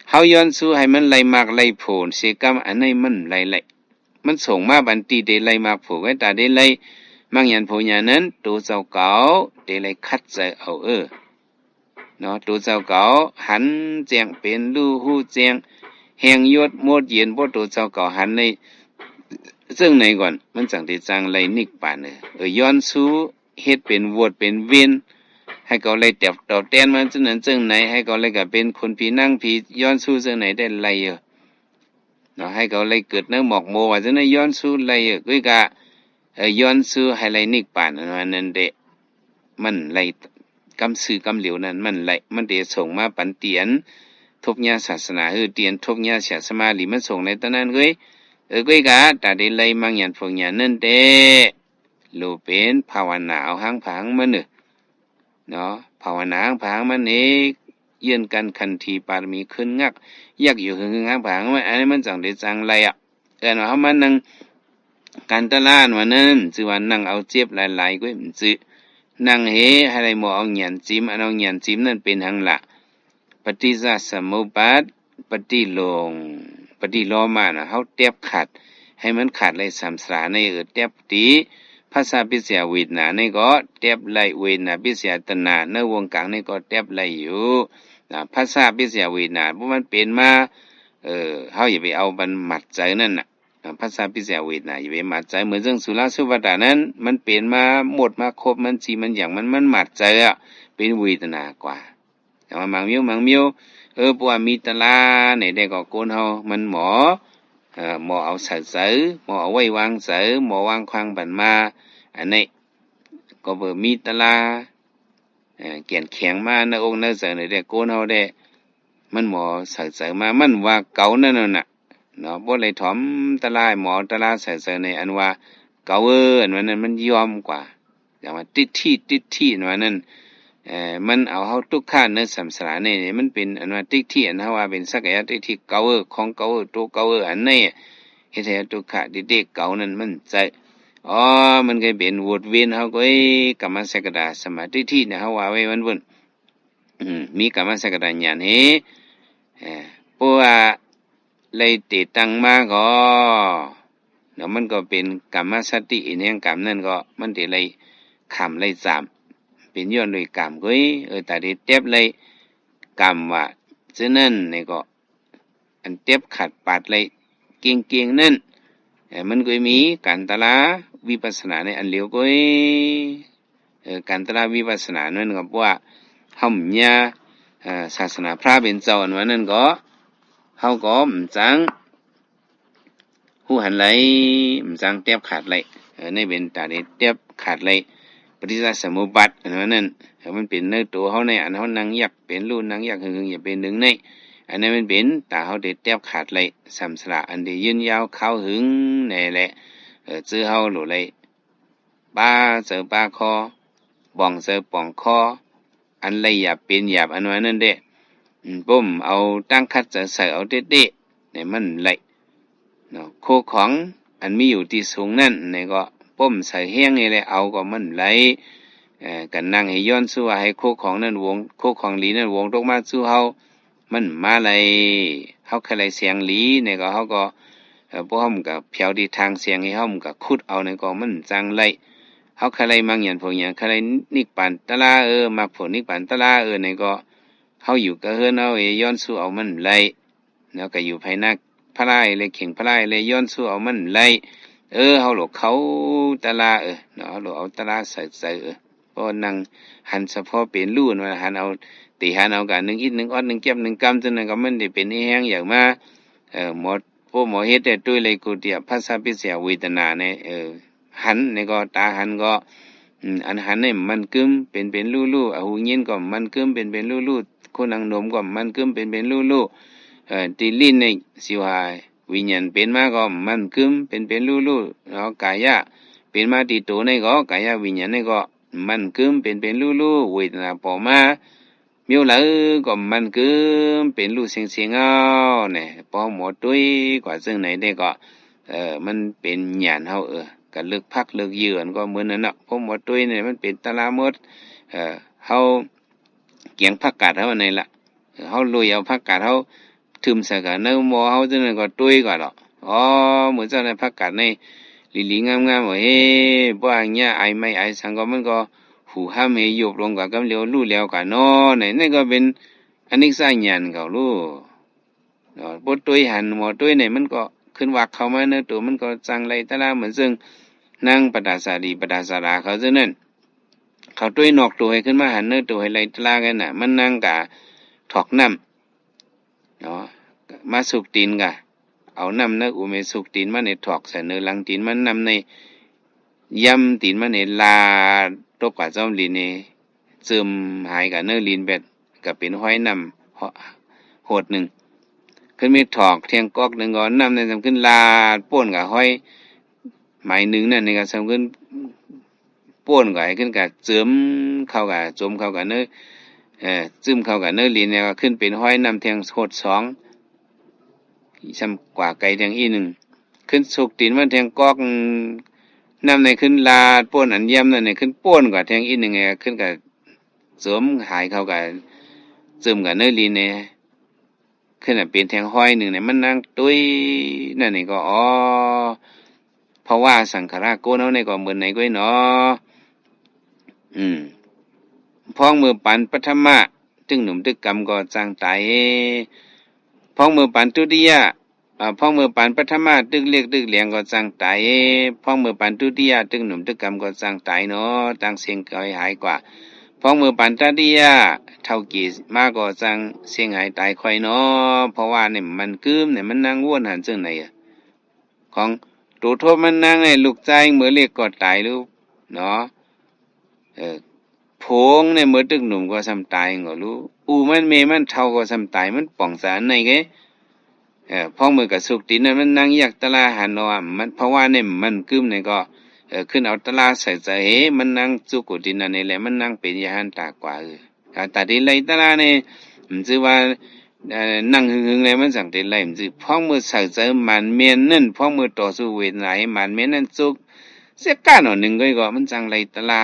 ເຮົາຍ້ອນສູ້ໃຫ້ມັນໄລ່ມັກໄລ່ຜົນເສກຳ ອັນໃນມັນໄລ່ ໄລ່ ມັນສົ່ງມາບັນຕິເດໄລມັກຜົນໄວ້ ຕາເດໄລມັກຍານຜົນຍານນັ້ນ ໂຕເຈົ້າເກົ່າເດໄລຂັດໃຈເອົາເອີ ເນາະ. ໂຕເຈົ້າເກົ່າຫັນແຈ້ງເປັນ ຮູ້ຮູ້ແຈ້ງແຫ່ງຍົດໝົດເຢັນ ເພາະໂຕເຈົ້າເກົ່າຫັນໃນເຊິ່ງໃນກ່ອນ ມັນຈັ່ງໄດ້ຈັ່ງໄລນິບປານເອີ. ເອີ ຍ້ອນສູ້ເຮັດເປັນໂຫວດເປັນເວນ ໃຫ້ເຂົາໄລຕອບ ຕອບແທນມາເຊິ່ງນັ້ນເຊິ່ງໃນ ໃຫ້ເຂົາໄລກະເປັນຄົນຜີນາງຜີ ຍ້ອນສູ້ເຊິ່ງໃນໄດ້ໄລເອີ. ເນາະ ໃຫ້ເຂົາໄດ້ເກີດໃນໝອກໂມ ວ່າຊັ້ນນະ ຍ້ອນສູ້ໄລ່ ເອີ ກະ ເອີ ຍ້ອນສູ້ໃຫ້ໄດ້ນິບປານ ອັນວ່ານັ້ນເດ ມັນໄລ່ກຳຊື່ກຳຫຼຽວນັ້ນ ມັນໄລ່ ມັນເດສົ່ງມາປັນຕຽນທົບຍາສາສະໜາ ຄືຕຽນທົບຍາສາສະມາລີ ມັນສົ່ງໄດ້ຕອນນັ້ນເວີຍ. ເອີ ກະ ຕາໄດ້ໄລ່ມັກຍານພວກຍານນັ້ນເດ ໂລເປັນພາວະນາເອົາຫາງຜາງມັນເອີ. ເນາະ ພາວະນາຫາງຜາງມັນເອງ ເຢືອນກັນຂັນທີປາລະມີຂຶ້ນງັກ ຢາກຢູ່ຫຶງຫຶງຫາງຜາງມັນ ອັນນີ້ມັນຈັ່ງໄດ້ຈັ່ງໄລອະ. ເອີ້ນວ່າເຮົາມານັ່ງກັນຕະລານວ່ານັ້ນ ຊື່ວ່ານັ່ງເອົາເຈັບຫຼາຍໆ ກວ່າມັນຊື່ ນັ່ງເຮັດໃຫ້ໄດ້ໝໍເອົາຫຍັນຈິມ ອັນເອົາຫຍັນຈິມນັ້ນເປັນຫຍັງລະ? ປະຕິຈະສະມຸບປາດ ປະຕິໂລງ ປະຕິໂລມານະ ເຮົາແຕບຂາດ ໃຫ້ມັນຂາດໄລສາມສາໃນ ເອີ ແຕບຕິ ພັດສະປິດສະຍາເວທະນາໃນກໍແຕບໄລ ເວທະນາປິດສະຍາຕະນາ ໃນວົງກາງໃນກໍແຕບໄລຢູ່ນະ. ພັດສະປິດສະຍາເວທະນາ ເພາະມັນເປັນມາ ເອີ ເຮົາຢ່າໄປເອົາມັນມັດໃຈນັ້ນນະ. ພັດສະປິດສະຍາເວທະນາ ຢ່າໄປໝັດໃຈ. ເໝືອນເຊິ່ງສຸລາສຸບາທານນັ້ນ ມັນເປັນມາໝົດມາຄົບ ມັນຊິມັນຫຍັງ ມັນ ມັນໝັດໃຈອະ ເປັນເວທະນາກວ່າ. ແຕ່ວ່າບາງໝິວ ບາງໝິວ ເອີ ເພາະວ່າມີຕະລາໃນແດ່ກໍ ຄົນເຮົາມັນໝໍ ເອີ ໝໍເອົາໃສ່ໃຈ ໝໍເອົາໄວ້ວາງໃຈ ໝໍວາງຄວາງບັນມາ ອັນນີ້ກໍເບີມີຕະລາ ເອີ ແກ່ນແຂງມາໃນອົກໃນໃຈໃນແດ່ ຄົນເຮົາແດ່ ມັນໝໍໃສ່ໃຈມາ ມັນວ່າເກົານັ້ນນະ ເນາະ ບໍ່ໄດ້ຖອມຕະລາ ໝໍຕະລາໃສ່ໃຈໃນອັນວ່າເກົາເອີ ອັນວ່ານັ້ນມັນຍອມກວ່າ. ຢ່າງວ່າຕິດຖິ ຕິດຖິ ອັນວ່ານັ້ນ ເອີ ມັນເອົາເຮົາທຸກຂະໃນສຳສາລານີ້ ມັນເປັນອັນວ່າຕິດຖິ ອັນເຮົາວ່າເປັນສັກກາຍະຕິດຖິ ເກົາເອີ ຂອງເກົ່າເອີ ໂຕເກົ່າເອີ ອັນນີ້ເຮັດໃຫ້ເຮົາທຸກຂະ ຕິດຕິ ເກົ່ານັ້ນມັນໃຈ ອໍ ມັນກໍເປັນວົນວຽນເຮົາກໍ ເອີ ກຳມະສັກກະຕາສຳມາທິດຖິນີ້ ເຮົາວ່າໄວ້ມັນພຸ້ນ ອືມ ມີກຳມະສັກກະຕາຍານເຮ ເອີ ເພາະວ່າໄລ່ຕິດຕັ້ງມາກໍ ເນາະ ມັນກໍເປັນກຳມະສະຕິ ເຫັນແຫ່ງກຳນັ້ນກໍ ມັນໄດ້ໄລ່ຂ້າມໄລ່ຈາມ ເປັນຍ້ອນດ້ວຍກຳ ໂອ້ຍ ເອີ ຕາໄດ້ແຕບໄລ່ກຳວ່າ ສະນັ້ນນີ້ກໍ ອັນແຕບຂາດປາດໄດ້ເກັ່ງໆນັ້ນ ເອີ ມັນກໍມີການຕະລາວິປັດສະນາໃນອັນລຽວກໍ ເອີ ການຕະລາວິປັດສະນານັ້ນກໍເພາະວ່າເຮົາບໍ່ຍາ ເອີ ສາສະໜາພະເປັນເຈົ້າອັນວ່ານັ້ນກໍ ເຮົາກໍບໍ່ຈັ່ງຮູ້ຫັນໄດ້ ບໍ່ຈັ່ງແຕບຂາດໄດ້ ເອີ ໃນເວັນຕາໄດ້ແຕບຂາດໄດ້ ປະຕິດຈະສະມຸບປາດ ອັນວ່ານັ້ນ ເອີ ມັນເປັນໃນໂຕເຮົາໃນອັນເຮົານັ່ງຢາກເປັນ ຮູ້ນັ່ງຢາກຫຶງຢາກເປັນໜຶ່ງໃນ ອັນນັ້ນມັນເປັນຕາເຮົາໄດ້ແຕບຂາດໄດ້ ສຳສາລາອັນໄດ້ຍືນຍາວຄາວຫຶງໃນແຫຼະ ເອີ ຈື່ເຮົາໂລດໄດ້ ປາເຈີປາຄໍ ປ່ອງເຈີປ່ອງຄໍ ອັນໄລຍາບເປັນຢາບ ອັນວ່ານັ້ນເດ້ ອືມ ປົ້ມເອົາຕັ້ງຄັດຈະໃສ່ເອົາເຕະໆ ໃນມັນໄລ ເນາະ ໂຄຂອງອັນມີຢູ່ທີ່ສູງນັ້ນ ໃນກໍປົ້ມໃສ່ແຮງນີ້ແຫຼະ ເອົາກໍມັນໄລ ເອີ ການນັ່ງໃຫ້ຍ້ອນສູ່ວ່າໃຫ້ໂຄຂອງນັ້ນວົງ ໂຄຂອງລີນັ້ນວົງຕົກມາສູ່ເຮົາ ມັນມາໄລ ເຮົາຄະໄລແສງລີ ໃນກໍເຮົາກໍ ເອີ ພວກເຮົາມັນກໍແຜວທີ່ທາງແສງໃຫ້ເຮົາມັນກໍຂຸດເອົາ ໃນກໍມັນຈັ່ງໄລ ເຮົາຄະໄລມັກຫຍັງພວກຫຍັງ ຄະໄລນິບປານຕະລາ ເອີ ມັກຜົນນິບປານຕະລາ ເອີ ໃນກໍເຮົາຢູ່ກະເຮືອນເຮົາ ເອີ ຍ້ອນສູ່ເອົາມັນໄລ ເນາະ ກໍຢູ່ພາຍໃນພະລາຍ ແລະ ເຄັ່ງພະລາຍ ແລະ ຍ້ອນສູ່ເອົາມັນໄລ ເອີ ເຮົາໂລດເຂົ້າຕະລາ ເອີ ເນາະ ເຮົາໂລດເອົາຕະລາໃສ່ໃຈ ເອີ ເພາະນັ່ງຫັນສະເພາະເປັນຮູ້ ວ່າຫັນເອົາ ຕິຫັນເອົາກະໜຶ່ງອິດໜຶ່ງອອດໜຶ່ງແກັບໜຶ່ງກຳ ຈັ່ງນັ້ນກໍມັນໄດ້ເປັນອີ່ຫຍັງຢ່າງມາ ເອີ ໝໍ ພວກໝໍເຮັດໄດ້ໂດຍໄລໂກຕິຍະ ພັດສະປິດສະຍາເວທະນາໃນ ເອີ ຫັນໃນກໍຕາຫັນກໍ ອືມ ອັນຫັນນີ້ມັນກຶ້ມເປັນເປັນຮູ້ຮູ້ ອາຫູຍິນກໍມັນກຶ້ມເປັນເປັນຮູ້ຮູ້ ຄົນນັ່ງນົມກໍມັນກຶ້ມເປັນເປັນຮູ້ຮູ້ ເອີ ຕິລິນໃນຊິວຫາວິນຍານເປັນມາກໍມັນກຶ້ມເປັນເປັນຮູ້ຮູ້ເນາະ ກາຍະເປັນມາຕິໂຕໃນກໍ ກາຍະວິນຍານໃນກໍມັນກຶ້ມເປັນເປັນຮູ້ຮູ້ ເວທະນາເປົ່າມາ ມີຫຍັງກໍມັນກຶມເປັນຮູ້ເສັງໆ ເອົາແນ່ ພໍໝໍຕຸ້ຍກວ່າເຊິ່ງໃນແດ່ກໍ ເອີ ມັນເປັນຍານເຮົາ ເອີ ກະເລິກພັກເລິກເຍືອນກໍເໝືອນນັ້ນເນາະ ພໍໝໍຕຸ້ຍນີ້ມັນເປັນຕະລາໝົດ ເອີ ເຮົາກຽງຜັກກາດເຮົາໃນລະ ເຮົາລຸຍເອົາຜັກກາດເຮົາ ທຶມໃສ່ກັບໃນໝໍ້ເຮົາຈັ່ງນັ້ນກໍຕຸ້ຍກວ່າດອກ ອໍ ມື້ເຊົ້າໃນຜັກກາດໃນ ລີໆງາມໆ ເອີ ບໍ່ຫຍັງອາຍໄມ້ອາຍສັງກໍມັນກໍຫູຫຳເຮຍຸບລົງກວ່າກຳຫຼຽວ ຮູ້ແລ້ວກວ່າເນາະ ໃນນັ້ນກໍເປັນອະນິດສະຍານເຂົາຮູ້ເນາະ ບໍ່ຕຸ້ຍຫັນໝໍ້ຕຸ້ຍໃນມັນກໍຂຶ້ນວັກເຂົ້າມາໃນໂຕ ມັນກໍຈັ່ງໄລ່ຕະລາ ເໝືອນເຊິ່ງນາງປະຕາສາລີ ປະຕາສາລາເຂົາເຊິ່ງນັ້ນ ເຂົາຕຸ້ຍນອກໂຕໃຫ້ຂຶ້ນມາຫັນໃນໂຕ ໃຫ້ໄລ່ຕະລາກັນນະ ມັນນາງກະຖອກນ້ຳ ເນາະ ມາສຸກຕີນກະ ເອົານ້ຳໃນອຸເມສຸກຕີນມັນໃຫ້ຖອກໃສ່ເນີຫຼັງຕີນມັນ ນ້ຳໃນຢ້ຳຕີນມັນໃຫ້ລາດຕົກກວ່າຈອມດິນນີ້ ເຈີມຫາຍກະເນີດິນແບດ ກະເປັນຮອຍນ້ຳໂຫດໜຶ່ງ ຂຶ້ນໄປຖອກທ່ຽງກອກໜຶ່ງກໍນ້ຳນັ້ນຈຳຂຶ້ນລາດໂປ້ນກະຮອຍ ໝາຍໜຶ່ງນັ້ນນີ້ກໍສຳເປັນໂປ້ນກໍໃຫ້ຂຶ້ນກະເຈີມເຂົ້າກະ ຈົມເຂົ້າກະເນີ ເອີ ຈຶ້ມເຂົ້າກະເນີດິນແລ້ວກໍຂຶ້ນເປັນຮອຍນ້ຳແທ່ງໂຫດສອງ ສ່ຳກວ່າໄກແທ່ງອີກໜຶ່ງ ຂຶ້ນສຸກຕີນມັນແທ່ງກອກ ນ້ຳໃນຂຶ້ນລາດໂປ້ນອັນຢ້ຳນັ້ນນີ້ ຂຶ້ນໂປ້ນກວ່າແທ່ງອີກໜຶ່ງ ແລ້ວຂຶ້ນກະເຈີມຫາຍເຂົ້າກະ ຈຶ້ມກະເນີດິນແດ່. ຂຶ້ນເປັນແທ່ງຮອຍໜຶ່ງນີ້ ມັນນາງຕຸ້ຍນັ້ນນີ້ກໍ ອໍ ພະວາສັງຂາລາໂກນເຮົານີ້ກໍເໝືອນໃນກ້ວຍເນາະ ອືມ ພ້ອງເມື່ອປານປະທະມະ ຕຶກໜຸ່ມຕຶກກຳກໍຈັ່ງຕາຍ ພ້ອງເມື່ອປານຕຸຕິຍະ ອາ ພ້ອງເມື່ອປານປະຖະມາຕຶກເລັກຕຶກແຫຼງກໍຈັ່ງຕາຍ, ພ້ອງເມື່ອປານທຸຕິຍະຕຶກໜຸ່ມຕຶກກຳກໍຈັ່ງຕາຍເນາະ, ຕັ້ງເສັງໄກຫາຍກວ່າ. ພ້ອງເມື່ອປານຕະຕິຍະເຖົ້າເກມາກໍຈັ່ງເສັງຫາຍຕາຍຄ່ອຍເນາະ. ເພາະວ່ານີ້ມັນກຶມນີ້ ມັນນັ່ງວົນຫັ້ນຈັ່ງໃດ ຂອງໂຕທົບມັນນັ່ງໃນລູກຊາຍເມື່ອເລັກກໍຕາຍລູກເນາະ. ເອີ ໂພງໃນເມື່ອຕຶກໜຸ່ມກໍສ່ຳຕາຍກໍລູກ, ອູ່ມັນແມ່ມັນເຖົ້າກໍສ່ຳຕາຍ, ມັນປ່ອງສາອັນໃນເກ. ເອີ ພ້ອງເມື່ອກະສຸກຕີນນັ້ນ ມັນນັ່ງຢາກຕະລາຫັນເນາະ, ມັນ ເພາະວ່າໃນມັນກຶມໃນກໍ ເອີ ຂຶ້ນເອົາຕະລາໃສ່ໃຈ ເຫ ມັນນັ່ງຈຸກໂກຕີນນັ້ນນີ້ແຫຼະ, ມັນນັ່ງເປັນຍະຫັນຕາກວ່າ ເອີ. ອາ ຕາທີ່ໄລ່ຕະລານີ້ ມັນຊື່ວ່າ ເອີ ນັ່ງຫຶງໆແລ້ວມັນຈັ່ງໄດ້ໄລ່ ມັນຊື່ ພ້ອງເມື່ອໃສ່ໃຈໝານແມ່ນນັ້ນ, ພ້ອງເມື່ອຕໍ່ສູ້ເວທນາໃຫ້ໝານແມ່ນນັ້ນ ຈຸກເສຍກ້ານໜ້ອຍໜຶ່ງກໍ ມັນຈັ່ງໄລ່ຕະລາ.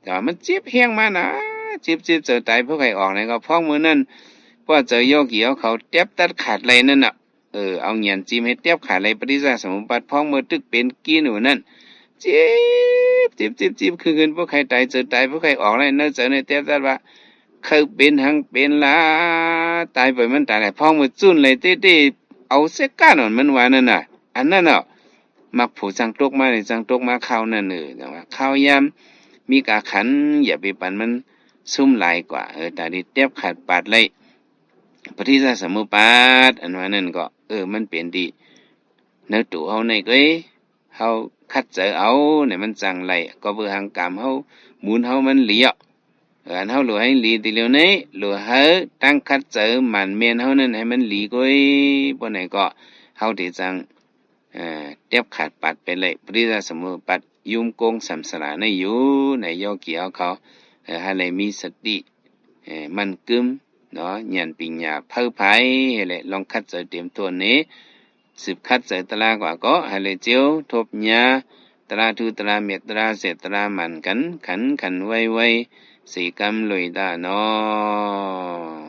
ແຕ່ວ່າມັນເຈັບແຮງມານະ, ເຈັບໆ ເຈີຕາຍຜູ້ໃຄອອກໃນກໍ ພ້ອງເມື່ອນັ້ນ ພວກເຈົ້າໂຍກີເອົາເຂົາແຕັບຕັດຂາດໄລ່ນັ້ນນະ. ເອີ ເອົາຫຍັນຈິ້ມໃຫ້ແຕັບຂາດໄລ່ປະຕິດສະສະໝຸດປາດ ພ້ອງເມື່ອຕຶກເປັນກີໜູນັ້ນ ເຈັບ ເຈັບ ເຈັບ ເຈັບ ຄືຂຶ້ນຜູ້ໃຄຕາຍ ເຈີຕາຍຜູ້ໃຄອອກໃນ ໃນເຈີໃນແຕັບຕັດວ່າ ເຄີຍເປັນຫັງເປັນລະ ຕາຍໄປມັນຕາຍແລ້ວ ພ້ອງເມື່ອຈຸ້ນໄລ່ເຕະໆ ເອົາເສຍກ້ານໜ້ອຍມັນວ່ານັ້ນນະ. ອັນນັ້ນເນາະ ມັກຜູ້ຈັ່ງຕົກມານີ້ ຈັ່ງຕົກມາຄາວນັ້ນ ເອີ ຈັ່ງວ່າຄາວຍາມມີກາຂັນ ຢ່າໄປປັນມັນຊຸມຫຼາຍກວ່າ ເອີ ຕາທີ່ແຕັບຂາດປາດໄລ່ ປະຕິດສະສະໝຸດປາດ ອັນວ່ານັ້ນກໍ ເອີ ມັນເປັນດີ ໃນໂຕເຮົາໃນເອີຍ ເຮົາຂັດໃຈເອົາໃນມັນຈັ່ງໄລ່ ກໍເພື່ອຫາງກາມເຮົາ ບຸນເຮົາມັນຫຼຽວ ເອີ ອັນເຮົາຫຼວງໃຫ້ດີຕິຫຼຽວໃນ ຫຼວງໃຫ້ຕັ້ງຂັດໃຈໝັ້ນແມ່ນເຮົານັ້ນໃຫ້ມັນດີກວ່າ ບໍ່ໃນກໍເຮົາທີ່ຈັ່ງ ເອີ ແຕັບຂາດປາດໄປເລີຍ ປະຕິດສະສະໝຸດປາດ ຫຍຸ້ມກົງສຳສາລາໃນຢູ່ ໃນໂຍກີເຮົາເຂົາ ເອີ ໃຫ້ໄດ້ມີສະຕິ ເອີ ໝັ້ນກຶມເນາະ ຍານປິນຍາເຜີຍພາຍ ໃຫ້ໄດ້ລອງຂັດໃຈເຕັມຖ້ວນນີ້ ສືບຂັດໃຈຕະລາກວ່າກໍ ໃຫ້ໄດ້ເຈີທົບຍາ ຕະລາທຸ ຕະລາເມັດ ຕະລາເສດ ຕະລາໝັ້ນກັນ ຂັນຂັນໄວໄວ ເສກຳລຸຍຕາເນາະ.